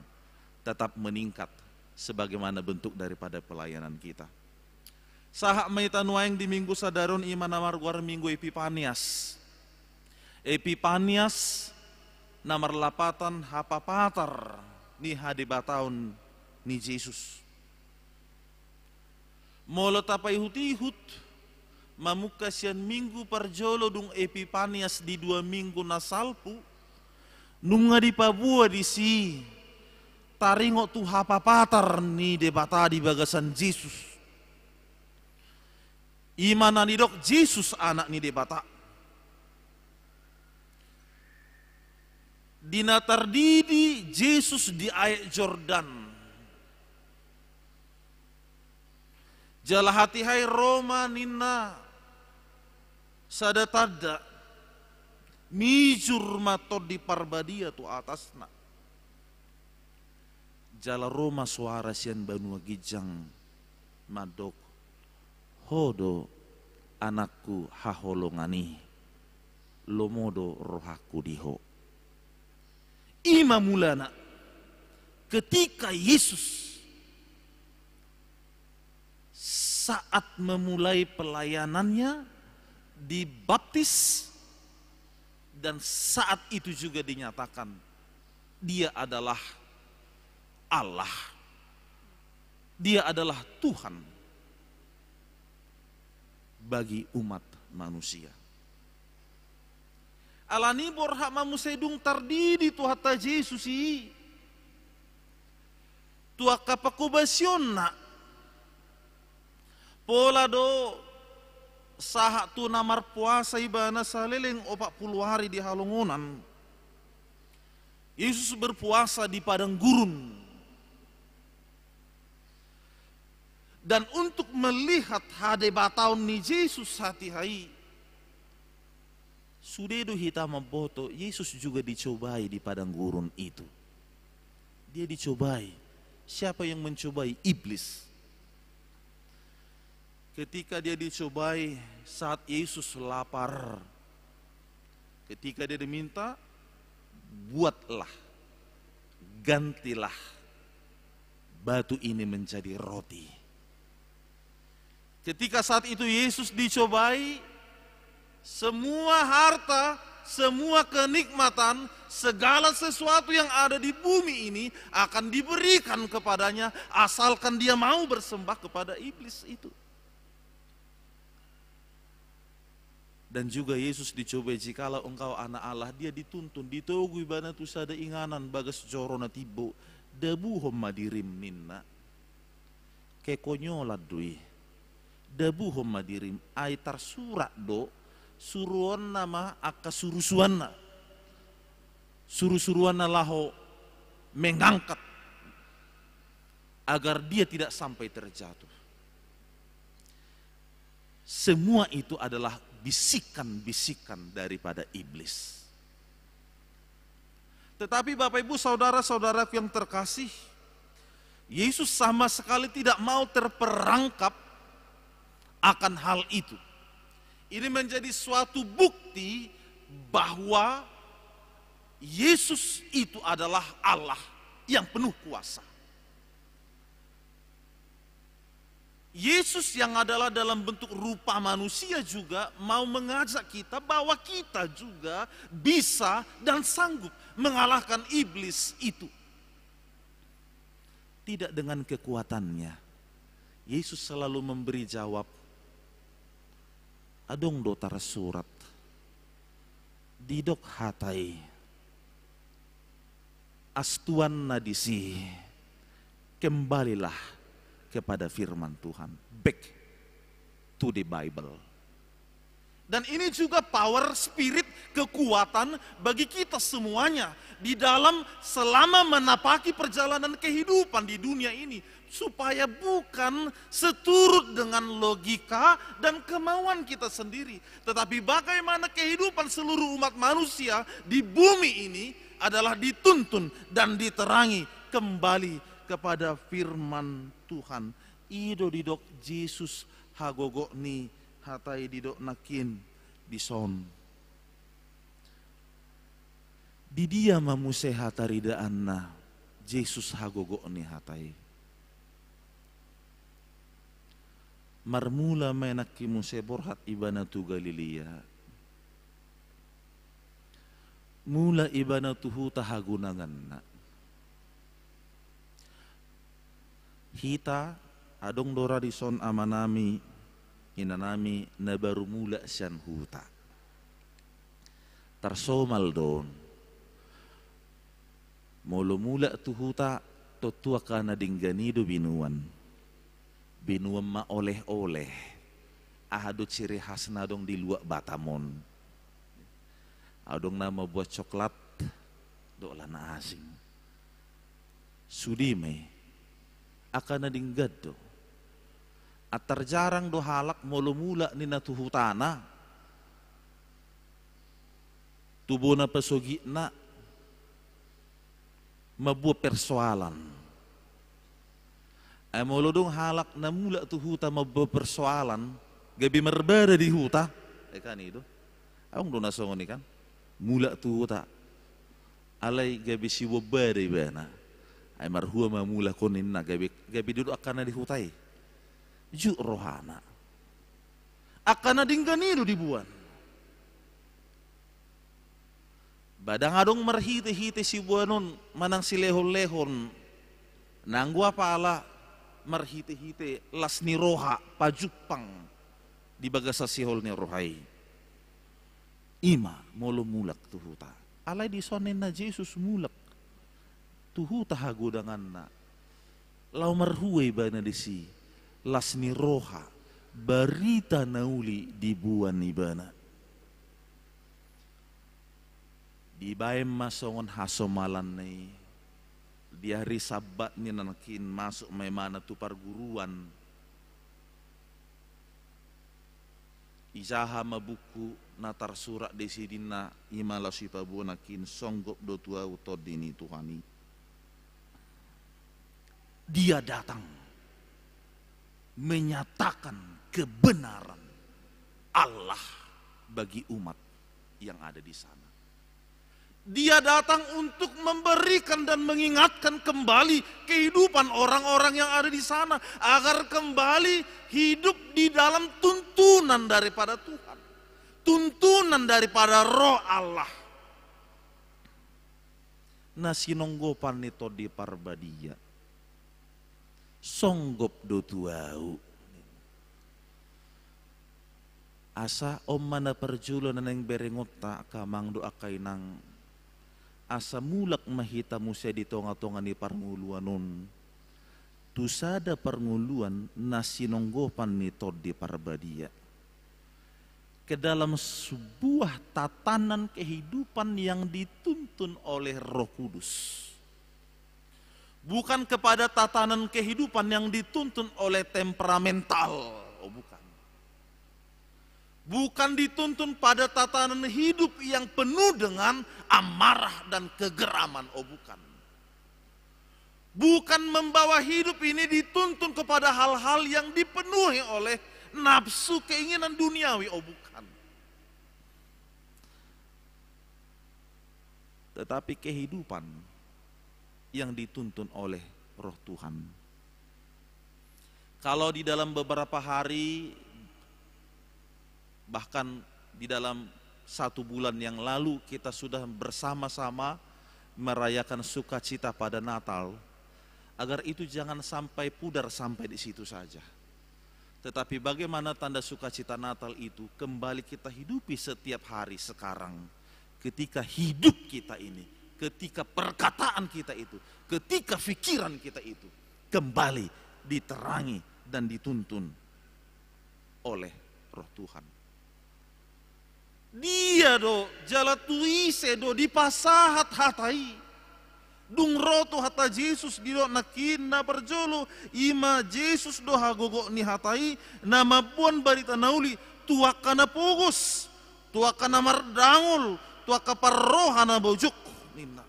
tetap meningkat sebagaimana bentuk daripada pelayanan kita. Sahat ma hita nuaeng di Minggu sadari on, i ma na margoar Minggu Epipanias. Epipanias na marlapatan hapapatar ni hadebataon ni Jesus. Molo tapaihut-ihut, mamungka sian Minggu parjolo dung Epipanias di dua Minggu na salpu, nunga dipaboa disi taringot tu hapapatar ni Debata di bagasan Jesus. I ma na nidok Jesus Anak ni Debata. Di na tardidi Jesus di Aek Jordan. Jala hatiha i ro ma ninna sada tanda, mijur ma Tondi Parbadia tu atasna. Jala ro ma soara sian banua ginjang mandok, "Ho do Anakku haholongan i, lomo do rohangku di Ho." I ma mulana, ketika Yesus saat memulai pelayanannya, dibaptis, dan saat itu juga dinyatakan Dia adalah Allah. Dia adalah Tuhan bagi umat manusia. Alani borhat ma muse dung tardidi Tuhanta Jesus i tu angka pangkobasionna. Pola do sahat tu na marpuasa ibana saleleng opat pulu ari di halongonan. Yesus berpuasa di padang gurun. Dan untuk melihat hadebataon ni Jesus hatiha i, sude do hita mamboto, Yesus juga dicobai di padang gurun itu. Dia dicobai. Siapa yang mencobai? Iblis. Ketika dia dicobai, saat Yesus lapar, ketika dia diminta, "Buatlah, gantilah batu ini menjadi roti." Ketika saat itu Yesus dicobai, semua harta, semua kenikmatan, segala sesuatu yang ada di bumi ini akan diberikan kepadanya, asalkan dia mau bersembah kepada iblis itu. Dan juga Yesus dicobai, "Jikalau engkau anak Allah," dia dituntun, ditogu ibana tu sada inganan bagas joro na timbo, "Dabuhon ma dirim," ninna. Kekonyolan do i. "Dabuhon ma dirim," ai tarsurat do, suruonna ma angka surusuanna. Surusuruanna laho mengangkat agar dia tidak sampai terjatuh. Semua itu adalah bisikan-bisikan daripada iblis. Tetapi Bapak Ibu, saudara-saudaraku yang terkasih, Yesus sama sekali tidak mau terperangkap akan hal itu. Ini menjadi suatu bukti bahwa Yesus itu adalah Allah yang penuh kuasa. Yesus yang adalah dalam bentuk rupa manusia juga mau mengajak kita bahwa kita juga bisa dan sanggup mengalahkan iblis itu. Tidak dengan kekuatannya. Yesus selalu memberi jawab, "Adong do tarsurat, didok hata i, astuanna disi, kembalilah kepada firman Tuhan." Back to the Bible. Dan ini juga power spirit, kekuatan bagi kita semuanya di dalam selama menapaki perjalanan kehidupan di dunia ini, supaya bukan seturut dengan logika dan kemauan kita sendiri, tetapi bagaimana kehidupan seluruh umat manusia di bumi ini adalah dituntun dan diterangi kembali kepada firman Tuhan. I do didok Jesus hagogoh ni hata i, didok nangkin dison. Di dia ma muse hataridaanna Jesus hagogoh ni hata i? Marmula ma i nangkin muse borhat ibana tu Galilea. Mula ibana tu huta hagunanganna. Hita, adong do ra dison amanami, inanami na baru mulak sian huta. Tarsomal do on. Molo mulak tu huta, tontu angka na denggan i do binuan. Binuan ma oleh-oleh. Aha do ciri khasna adong di luat Batam on? Adong na mambuat coklat dohot na asing. Sude ma i, angka na denggan do. Antar jarang do halak molo mulak ninna tu hutana, tu bona pasogitna, mambuat persoalan. Ai molo adong halak na mulak tu huta mambuat persoalan, gabe marbada di huta, ai kan i do. Adong do na songon i kan, mulak tu huta, alai gabe siboan bada ibana. Ai marhua ma mulak on ninna, gabe, gabe didok angka na di huta i jut rohana. Angka na denggan i do diboan. Ba ndang adong marhite-hite siboan on manang silehon-lehon. Nanggo apala marhite-hite las ni roha pajumpang di bagasan sihol ni roha i. Ima molo mulak tu huta. Alai dison ninna Jesus mulak tu huta hagodanganna, laho marhua ibana disi las ni roha, barita na uli diboan ibana. Dibaen ma songon hasomalanna i, di ari Sabbat ninna nangkin masuk ma imana tu parguruan. Ijaha ma buku na tarsurat disi, ninna, ima laos ipaboa nangkin, songgop do tu ahu Tondi ni Tuhan i. Dia datang menyatakan kebenaran Allah bagi umat yang ada di sana. Dia datang untuk memberikan dan mengingatkan kembali kehidupan orang-orang yang ada di sana, agar kembali hidup di dalam tuntunan daripada Tuhan, tuntunan daripada Roh Allah. Na sinonggopan ni Tondi Parbadia, songgop do tu ahu. Asa on ma na parjolo na naeng berengonta, angka amang dohot angka inang, asa mulak ma hita muse di tonga-tonga ni parngoluan on tu sada parngoluan na sinonggopan ni Tondi Parbadia, ke dalam sebuah tatanan kehidupan yang dituntun oleh Roh Kudus. Bukan kepada tatanan kehidupan yang dituntun oleh temperamental, oh bukan. Bukan dituntun pada tatanan hidup yang penuh dengan amarah dan kegeraman, oh bukan. Bukan membawa hidup ini dituntun kepada hal-hal yang dipenuhi oleh nafsu keinginan duniawi, oh bukan. Tetapi kehidupan yang dituntun oleh Roh Tuhan. Kalau di dalam beberapa hari, bahkan di dalam satu bulan yang lalu, kita sudah bersama-sama merayakan sukacita pada Natal, agar itu jangan sampai pudar sampai di situ saja. Tetapi bagaimana tanda sukacita Natal itu kembali kita hidupi setiap hari sekarang, ketika hidup kita ini, ketika perkataan kita itu, ketika pikiran kita itu kembali diterangi dan dituntun oleh Roh Tuhan. Dia do, jala tu ise do dipasahat hata i. Dung ro tu hata Jesus, didok nangkin na parjolo, ima Jesus do hagogot ni hata i, na mamboan barita na uli tu angka na pogos, tu angka na mardangol, tu angka parroha na bojok, ninna.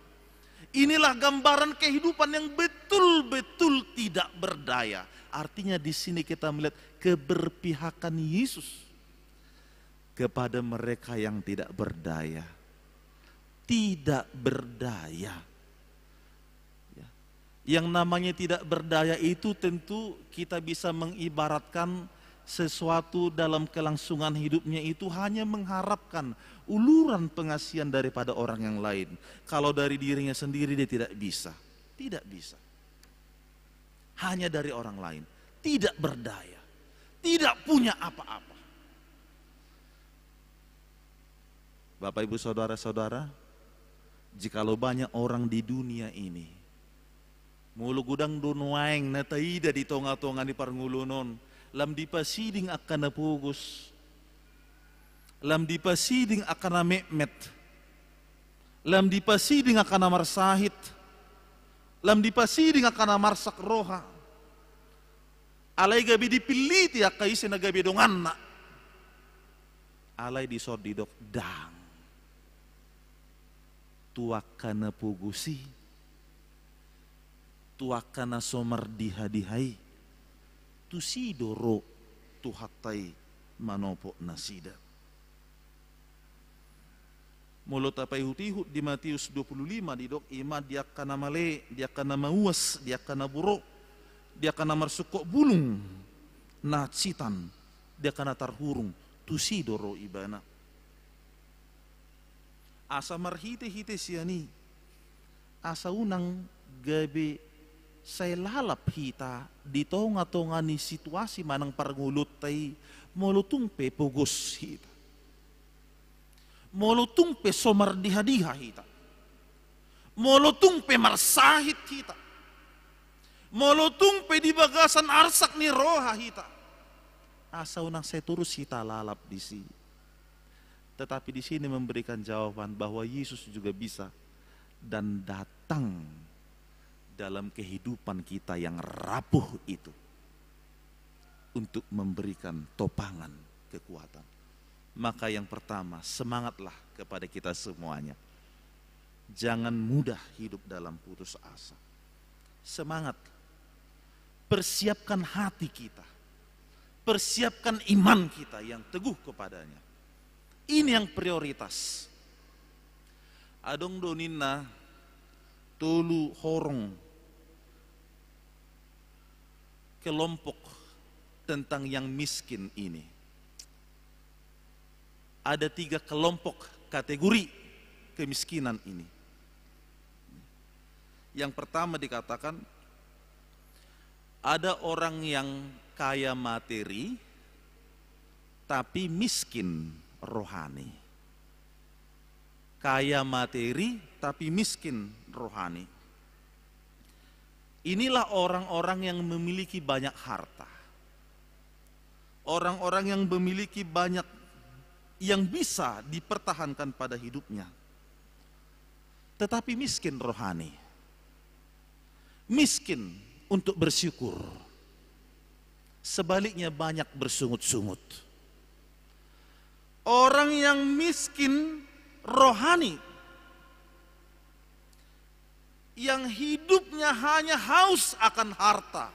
Inilah gambaran kehidupan yang betul-betul tidak berdaya. Artinya di sini kita melihat keberpihakan Yesus kepada mereka yang tidak berdaya. Tidak berdaya. Ya. Yang namanya tidak berdaya itu tentu kita bisa mengibaratkan sesuatu dalam kelangsungan hidupnya itu hanya mengharapkan uluran pengasihan daripada orang yang lain. Kalau dari dirinya sendiri dia tidak bisa. Tidak bisa. Hanya dari orang lain. Tidak berdaya. Tidak punya apa-apa. Bapak, Ibu, saudara-saudara, jikalau banyak orang di dunia ini, molo godang do nuaeng na taida di tonga-tonga ni parngoluon on, lam dipasiding angka na pogos, lam dipasiding angka na metmet, lam dipasiding angka na marsahit, lam dipasiding angka na marsak roha. Alai gabe dipilliti angka ise na gabe donganna. Alai dison didok ndang. Tu angka na pogos i, tu angka na so mardiha-diha i, tusi do ro Tuhanta i manopot nasida. Molo tapaihut-ihut di Matius dua puluh lima didok, ima di angka na male, di angka na mauas, di angka na buro, di angka na marsungkot bulung, na hansitan, di angka na tarhurung, tusi do ro Ibana. Asa marhite-hite sian i, asa unang gabe sai lalap hita di tonga-tonga ni situasi manang parngoluonta i, molo tung pe pogos hita. Molo tung pe so mardiha-diha hita, molo tung pe marsahit hita, molo tung pe di bagasan arsak ni roha hita, asa unang sai torus hita lalap disi. Tetapi di sini memberikan jawaban bahwa Yesus juga bisa dan datang dalam kehidupan kita yang rapuh itu untuk memberikan topangan kekuatan. Maka yang pertama, semangatlah kepada kita semuanya. Jangan mudah hidup dalam putus asa. Semangat. Persiapkan hati kita. Persiapkan iman kita yang teguh kepada-Nya. Ini yang prioritas. Adong do ninna tolu horong kelompok tentang yang miskin ini. Ada tiga kelompok kategori kemiskinan ini. Yang pertama dikatakan, ada orang yang kaya materi, tapi miskin rohani. Kaya materi, tapi miskin rohani. Inilah orang-orang yang memiliki banyak harta. Orang-orang yang memiliki banyak yang bisa dipertahankan pada hidupnya. Tetapi miskin rohani. Miskin untuk bersyukur. Sebaliknya, banyak bersungut-sungut. Orang yang miskin rohani, yang hidupnya hanya haus akan harta,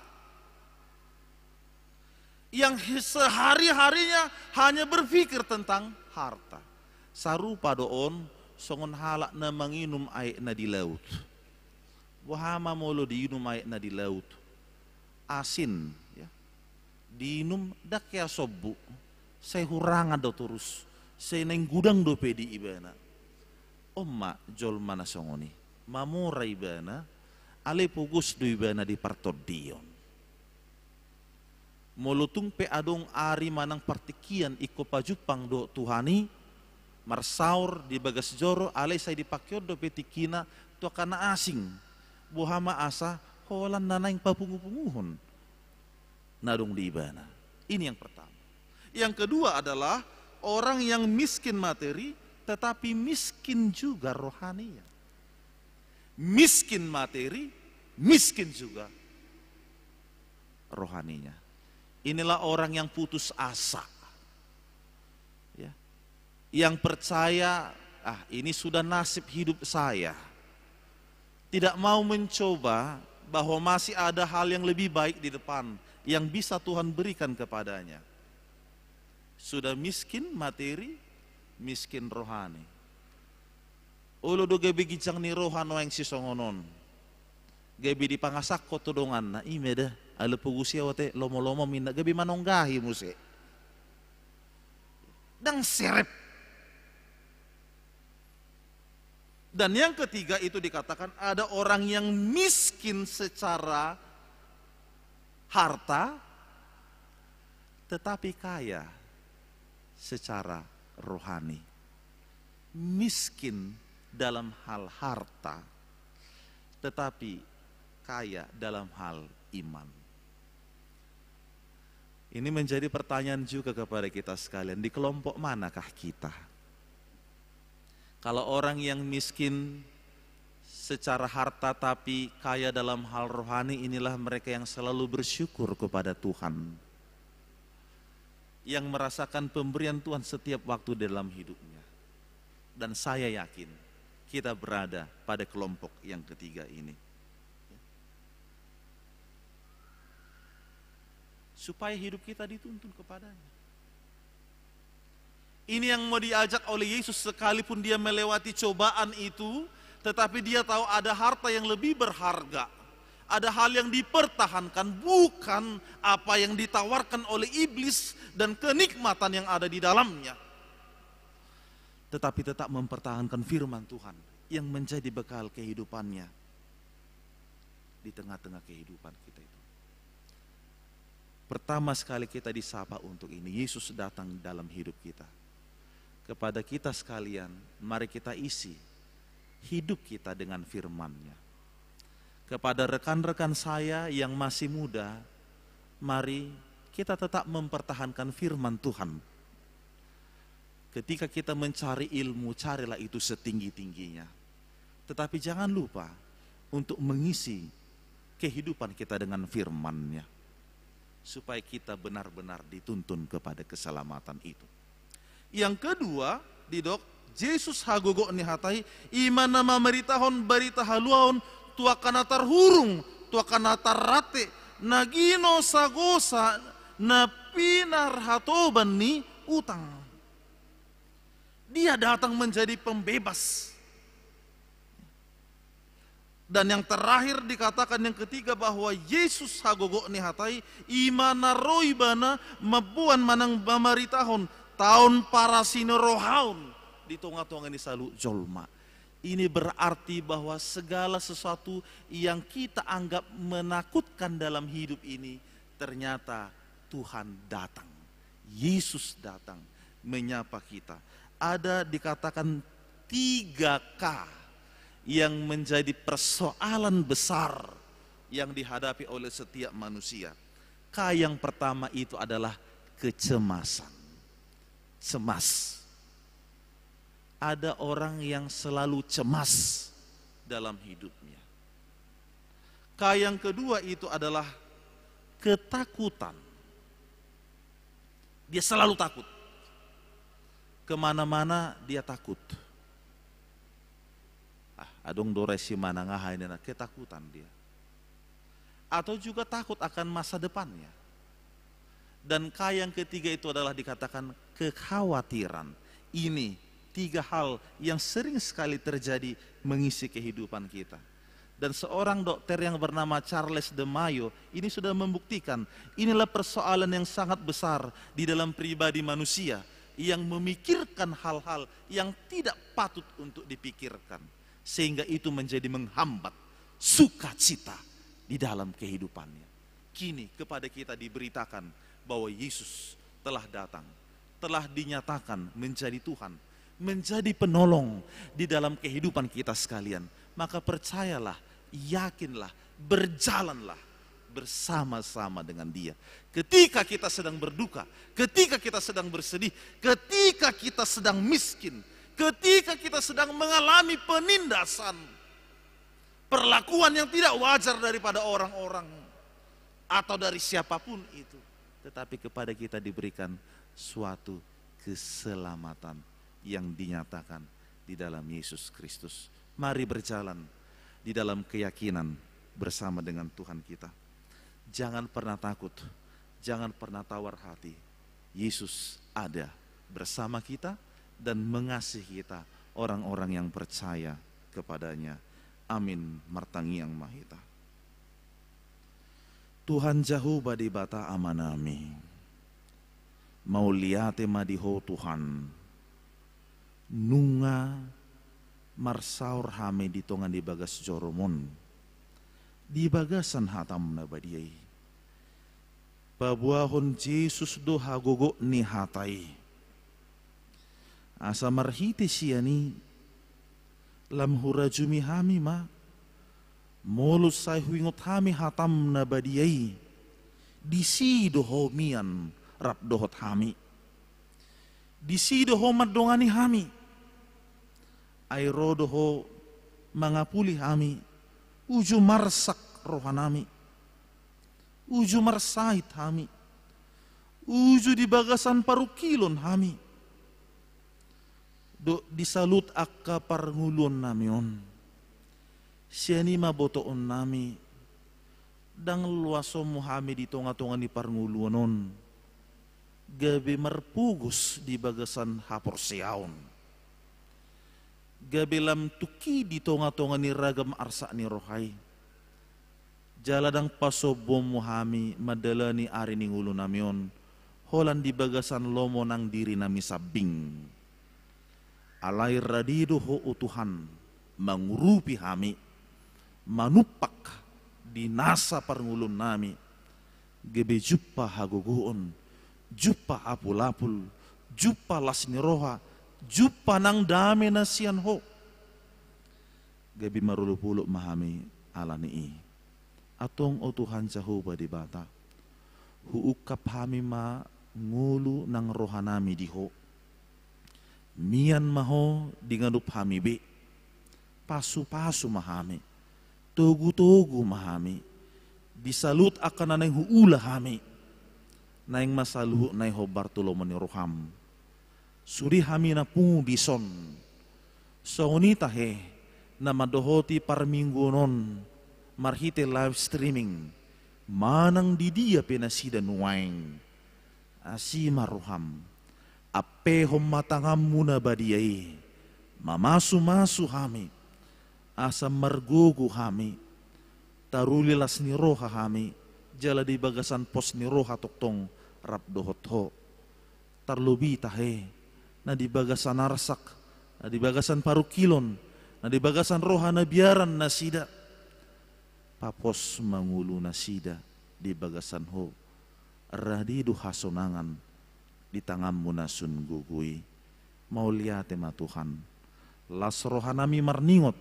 yang hi-, sehari-harinya hanya berpikir tentang harta. Sarupa do on songon halak na manginum aek na di laut. Boha ma molo diinum aek na di laut? Asin, ya. Diinum ndang hea sombu, sai hurangan do torus, sai naeng godang dope di ibana. On ma jolma na songon i, mamora ibana, alai pogos do ibana di partondion. Molo tung pe adong ari manang partingkian ingkon pajumpang dohot Tuhan i, marsaor di bagas joro, alai sai dipangkeon dope tingkina tu angka na asing. Boha ma asa holan na naeng papungu-punguhon na adong di ibana. Ini yang pertama. Yang kedua adalah orang yang miskin materi, tetapi miskin juga rohaninya. Miskin materi, miskin juga rohaninya. Inilah orang yang putus asa. Ya. Yang percaya, "Ah, ini sudah nasib hidup saya." Tidak mau mencoba bahwa masih ada hal yang lebih baik di depan yang bisa Tuhan berikan kepadanya. Sudah miskin materi, miskin rohani. Olo do gabe ginjang ni roha nuaeng sisongon on. Gabe dipangasahon tu donganna, i ma da, ala pogos i au ate, lomo-lomo minna, gabe manonggahi muse. Ndang serep. Dan yang ketiga itu dikatakan ada orang yang miskin secara harta, tetapi kaya secara rohani. Miskin dalam hal harta, tetapi kaya dalam hal iman. Ini menjadi pertanyaan juga kepada kita sekalian, di kelompok manakah kita? Kalau orang yang miskin secara harta tapi kaya dalam hal rohani, inilah mereka yang selalu bersyukur kepada Tuhan, yang merasakan pemberian Tuhan setiap waktu dalam hidupnya. Dan saya yakin kita berada pada kelompok yang ketiga ini. Supaya hidup kita dituntun kepada-Nya. Ini yang mau diajak oleh Yesus, sekalipun Dia melewati cobaan itu, tetapi Dia tahu ada harta yang lebih berharga. Ada hal yang dipertahankan, bukan apa yang ditawarkan oleh iblis dan kenikmatan yang ada di dalamnya. Tetapi tetap mempertahankan firman Tuhan yang menjadi bekal kehidupannya di tengah-tengah kehidupan kita itu. Pertama sekali kita disapa untuk ini, Yesus datang dalam hidup kita. Kepada kita sekalian, mari kita isi hidup kita dengan firman-Nya. Kepada rekan-rekan saya yang masih muda, mari kita tetap mempertahankan firman Tuhan. Ketika kita mencari ilmu, carilah itu setinggi-tingginya. Tetapi jangan lupa untuk mengisi kehidupan kita dengan firman-Nya, supaya kita benar-benar dituntun kepada keselamatan itu. Yang kedua, didok, Jesus hagogok ni hata i, i ma na mamaritahon barita haluaon tu angka na tarhurung, tu angka na tarrante, na ginosagosa, na pinarhatoban ni utang. Dia datang menjadi pembebas. Dan yang terakhir dikatakan, yang ketiga, bahwa Jesus hagogok ni hata i, i ma na ro Ibana mamboan manang mamaritahon taon parasinirohaon di tonga-tonga ni saluhut jolma. Ini berarti bahwa segala sesuatu yang kita anggap menakutkan dalam hidup ini, ternyata Tuhan datang. Yesus datang menyapa kita. Ada dikatakan tiga K yang menjadi persoalan besar yang dihadapi oleh setiap manusia. K yang pertama itu adalah kecemasan. Cemas. Ada orang yang selalu cemas dalam hidupnya. K yang kedua itu adalah ketakutan. Dia selalu takut. Kemana-mana dia takut. Ah, adong do ra si manang aha ini, na ketakutan dia. Atau juga takut akan masa depannya. Dan K yang ketiga itu adalah dikatakan kekhawatiran. Ini tiga hal yang sering sekali terjadi mengisi kehidupan kita. Dan seorang dokter yang bernama Charles de Mayo ini sudah membuktikan, inilah persoalan yang sangat besar di dalam pribadi manusia yang memikirkan hal-hal yang tidak patut untuk dipikirkan, sehingga itu menjadi menghambat sukacita di dalam kehidupannya. Kini kepada kita diberitakan bahwa Yesus telah datang, telah dinyatakan menjadi Tuhan, menjadi penolong di dalam kehidupan kita sekalian. Maka percayalah, yakinlah, berjalanlah bersama-sama dengan Dia. Ketika kita sedang berduka, ketika kita sedang bersedih, ketika kita sedang miskin, ketika kita sedang mengalami penindasan, perlakuan yang tidak wajar daripada orang-orang atau dari siapapun itu, tetapi kepada kita diberikan suatu keselamatan yang dinyatakan di dalam Yesus Kristus. Mari berjalan di dalam keyakinan bersama dengan Tuhan kita. Jangan pernah takut, jangan pernah tawar hati. Yesus ada bersama kita dan mengasihi kita, orang-orang yang percaya kepada-Nya. Amin. Martangiang ma hita. Tuhan Jahowa Debata Amanami, mauliate ma di Ho Tuhan, nunga marsaor hami di tonga ni bagas joro-Mu on, di bagasan hata-Mu na badia i. Paboahon Jesus do hagogok ni hata i. Asa marhite sian i, lam hurajumi hami ma, molo sai huingot hami hata-Mu na badia i, disi do Ho mian rap dohot hami. Disi do Ho mandongani hami. Ai ro do Ho mangapuli hami, uju marsak rohanami, uju marsahit hami, uju di bagasan parungkilon hami, dohot di saluhut angka parngoluonnami on. Sian i ma botoonnami, ndang loasonmu hami di tonga-tonga ni parngoluon on, gabe marpogos di bagasan haporseaon, gabe lam tungki di tonga-tonga ni ragam arsak ni roha i. Jala ndang pasombuonmu hami mandalani ari ni ngolunami on, holan di bagasan lomo nang dirinami sambing. Alai rade do Ho, o Tuhan, mangurupi hami, manumpak di nasa parngoluonnami, gabe jumpa hagogoon, jumpa apul-apul, jumpa las ni roha, jumpa nang dame na sian Ho. Gabe marolopolop ma hami ala ni i. Antong, o Tuhan Jahowa Debata, huungkap hami ma ngolu nang rohanami di Ho. Mian ma Ho di ganup hami be. Pasupasu ma hami, togutogu ma hami di saluhut angka na naeng huula hami. Naeng ma saluhutna i hombar tu lomo ni roham. Sude hami na pungu dison, songon i tahe na mandohoti parmingguon on marhite live streaming, manang di dia pe nasida nuaeng. Asi ma roham, ampehon ma tanganmu na badia i, mamasumasu hami, asa margogo hami, taruli las ni roha hami, jala di bagasan pos ni roha tongtong rap dohot Ho. Tarlobi tahe, na di bagasan arsak, na di bagasan parungkilon, na di bagasan roha na biaran nasida. Papos ma ngolu nasida di bagasan Ho, rade do hasonangan di tanganmu na sun gogo i. Mauliate ma Tuhan. Las rohanami marningot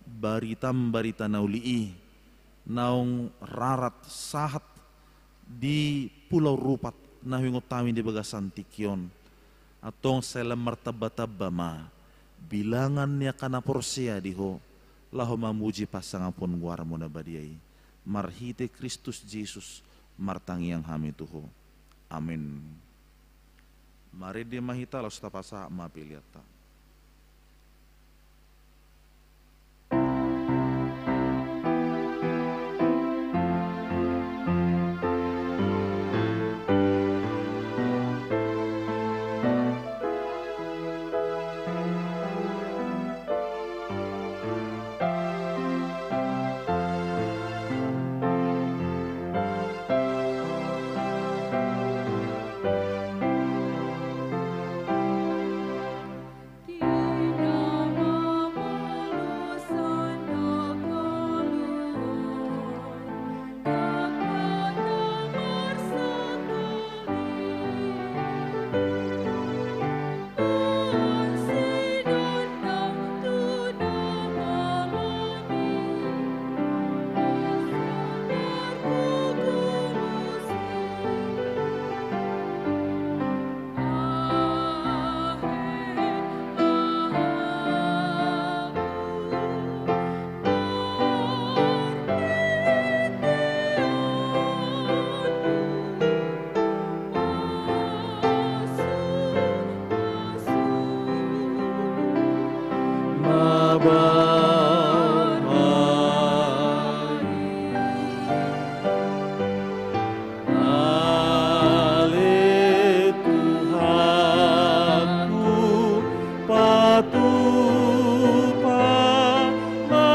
baritam barita na uli i, naung rarat sahat di Pulau Rupat na huingot hami di bagasan tingki on. Antong sai lam martambatamba ma bilangan ni angka na porsea di Ho, laho mamuji pasangapon goarmu na badia i. Marhite Kristus Jesus martangiang hami tu Ho. Amin. Marende ma hita laos tapasahat ma peleanta. Ale Tuhanku, patupa ma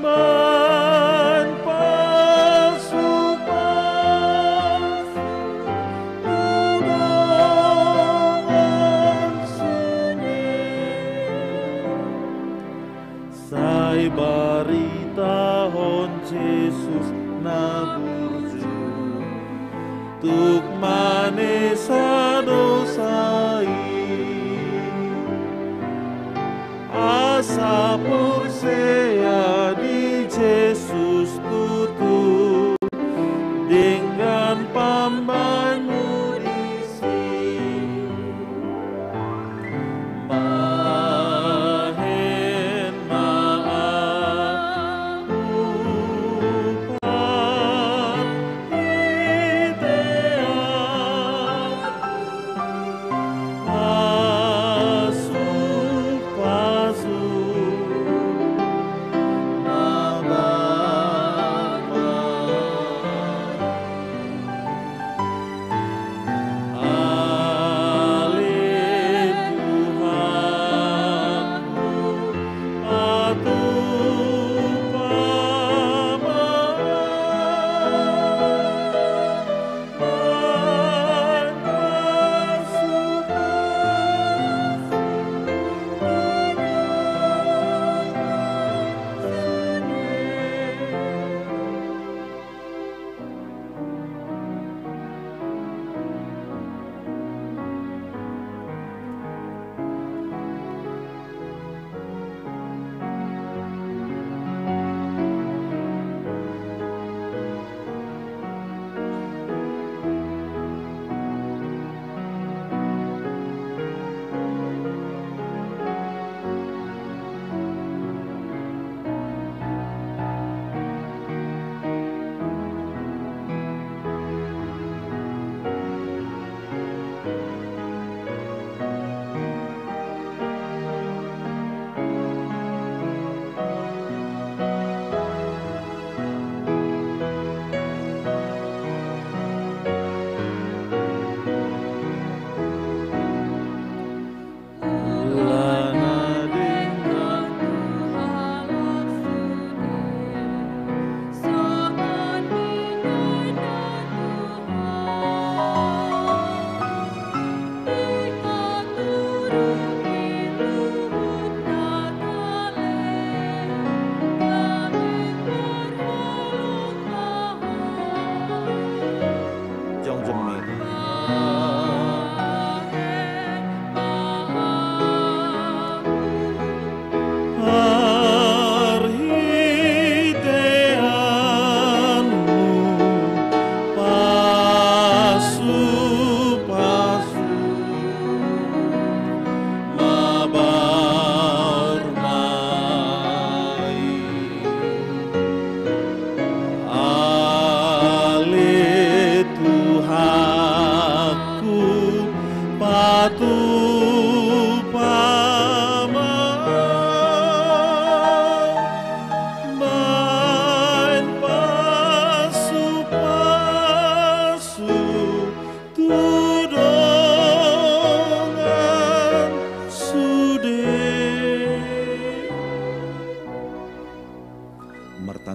amban pasupasu tu dongan sude. Sai baritahon Jesus na burju, tuk manesa dosa i. Asa porsea di Jesus tutu, denggan pambahenmu disi. Bahen ma ahu parhitean pasupasu na bahen.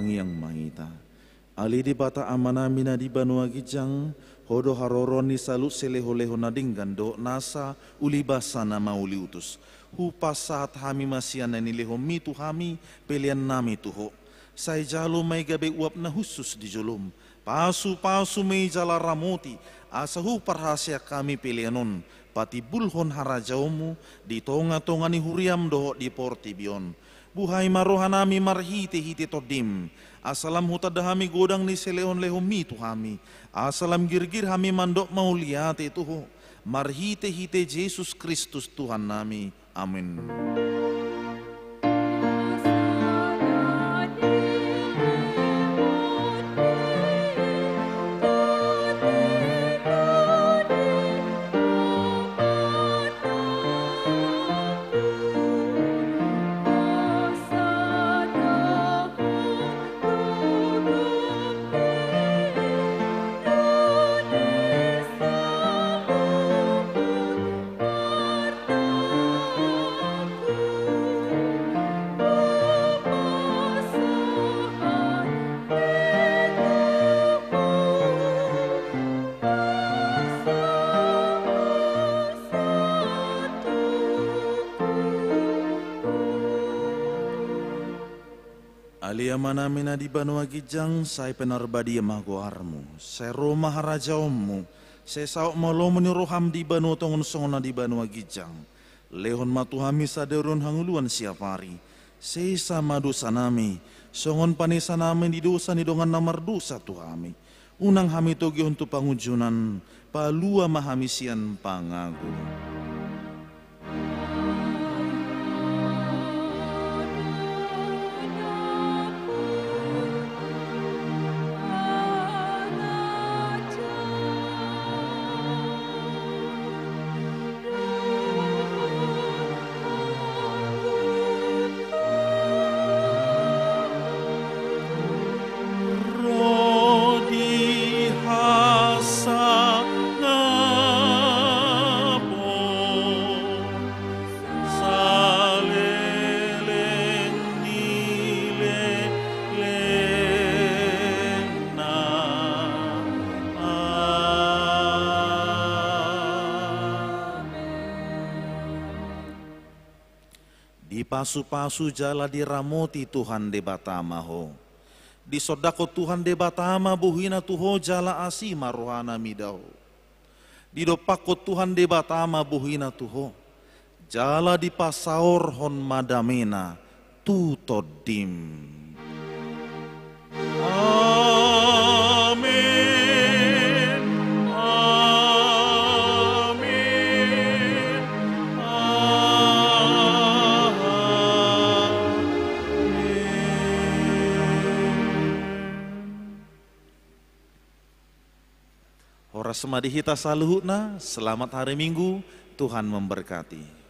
Tangiang ma hita. Ale Debata Amanami na di banua ginjang, Ho do haroroan ni saluhut silehonlehon na denggan dohot nasa uli basa na mauliutus. Hupasahat hami ma sian na nilehonMi tu hami peleannami tu Ho. Sai jalo ma i gabe uap na hushus di joloM. Pasupasu ma i jala ramoti, asa huparhaseang hami pelean on patimbulhon harajaonMu di tongatonga ni huriaM dohot di portibi on. Buhai ma rohanami marhitehite TondiM, asa lam hutanda hami godang ni silehonlehonMi tu hami, asa lam girgir hami mandok mauliate tu Ho, marhitehite Jesus Kristus Tuhannami. Amin. Ale Amanami na di banua ginjang, sai pinarbadia ma goarMu, sai ro ma harajaonMu, sai saut ma lomo ni rohaM di banua tonga on songon na di banua ginjang. Lehon ma tu hami sadari on hangoluan siapari, sesa ma dosanami, songon panesanami di dosa ni dongan na mardosa tu hami. Unang hami togihon tu pangunjunan, palua ma hami sian pangago. Ro di hasangapon saleleng ni lelengna. Amen. Dipasupasu jala diramoti Tuhan Debata ma ho. Disondangkon Tuhan Debata ma bohiNa tu ho jala asi ma rohaNa mida ho. Didompakkon Tuhan Debata ma bohiNa tu ho, jala dipasaorhon ma dameNa tu tondim. Amen. Amen. Amen. Horas ma di hita saluhutna, selamat hari Minggu, Tuhan memberkati.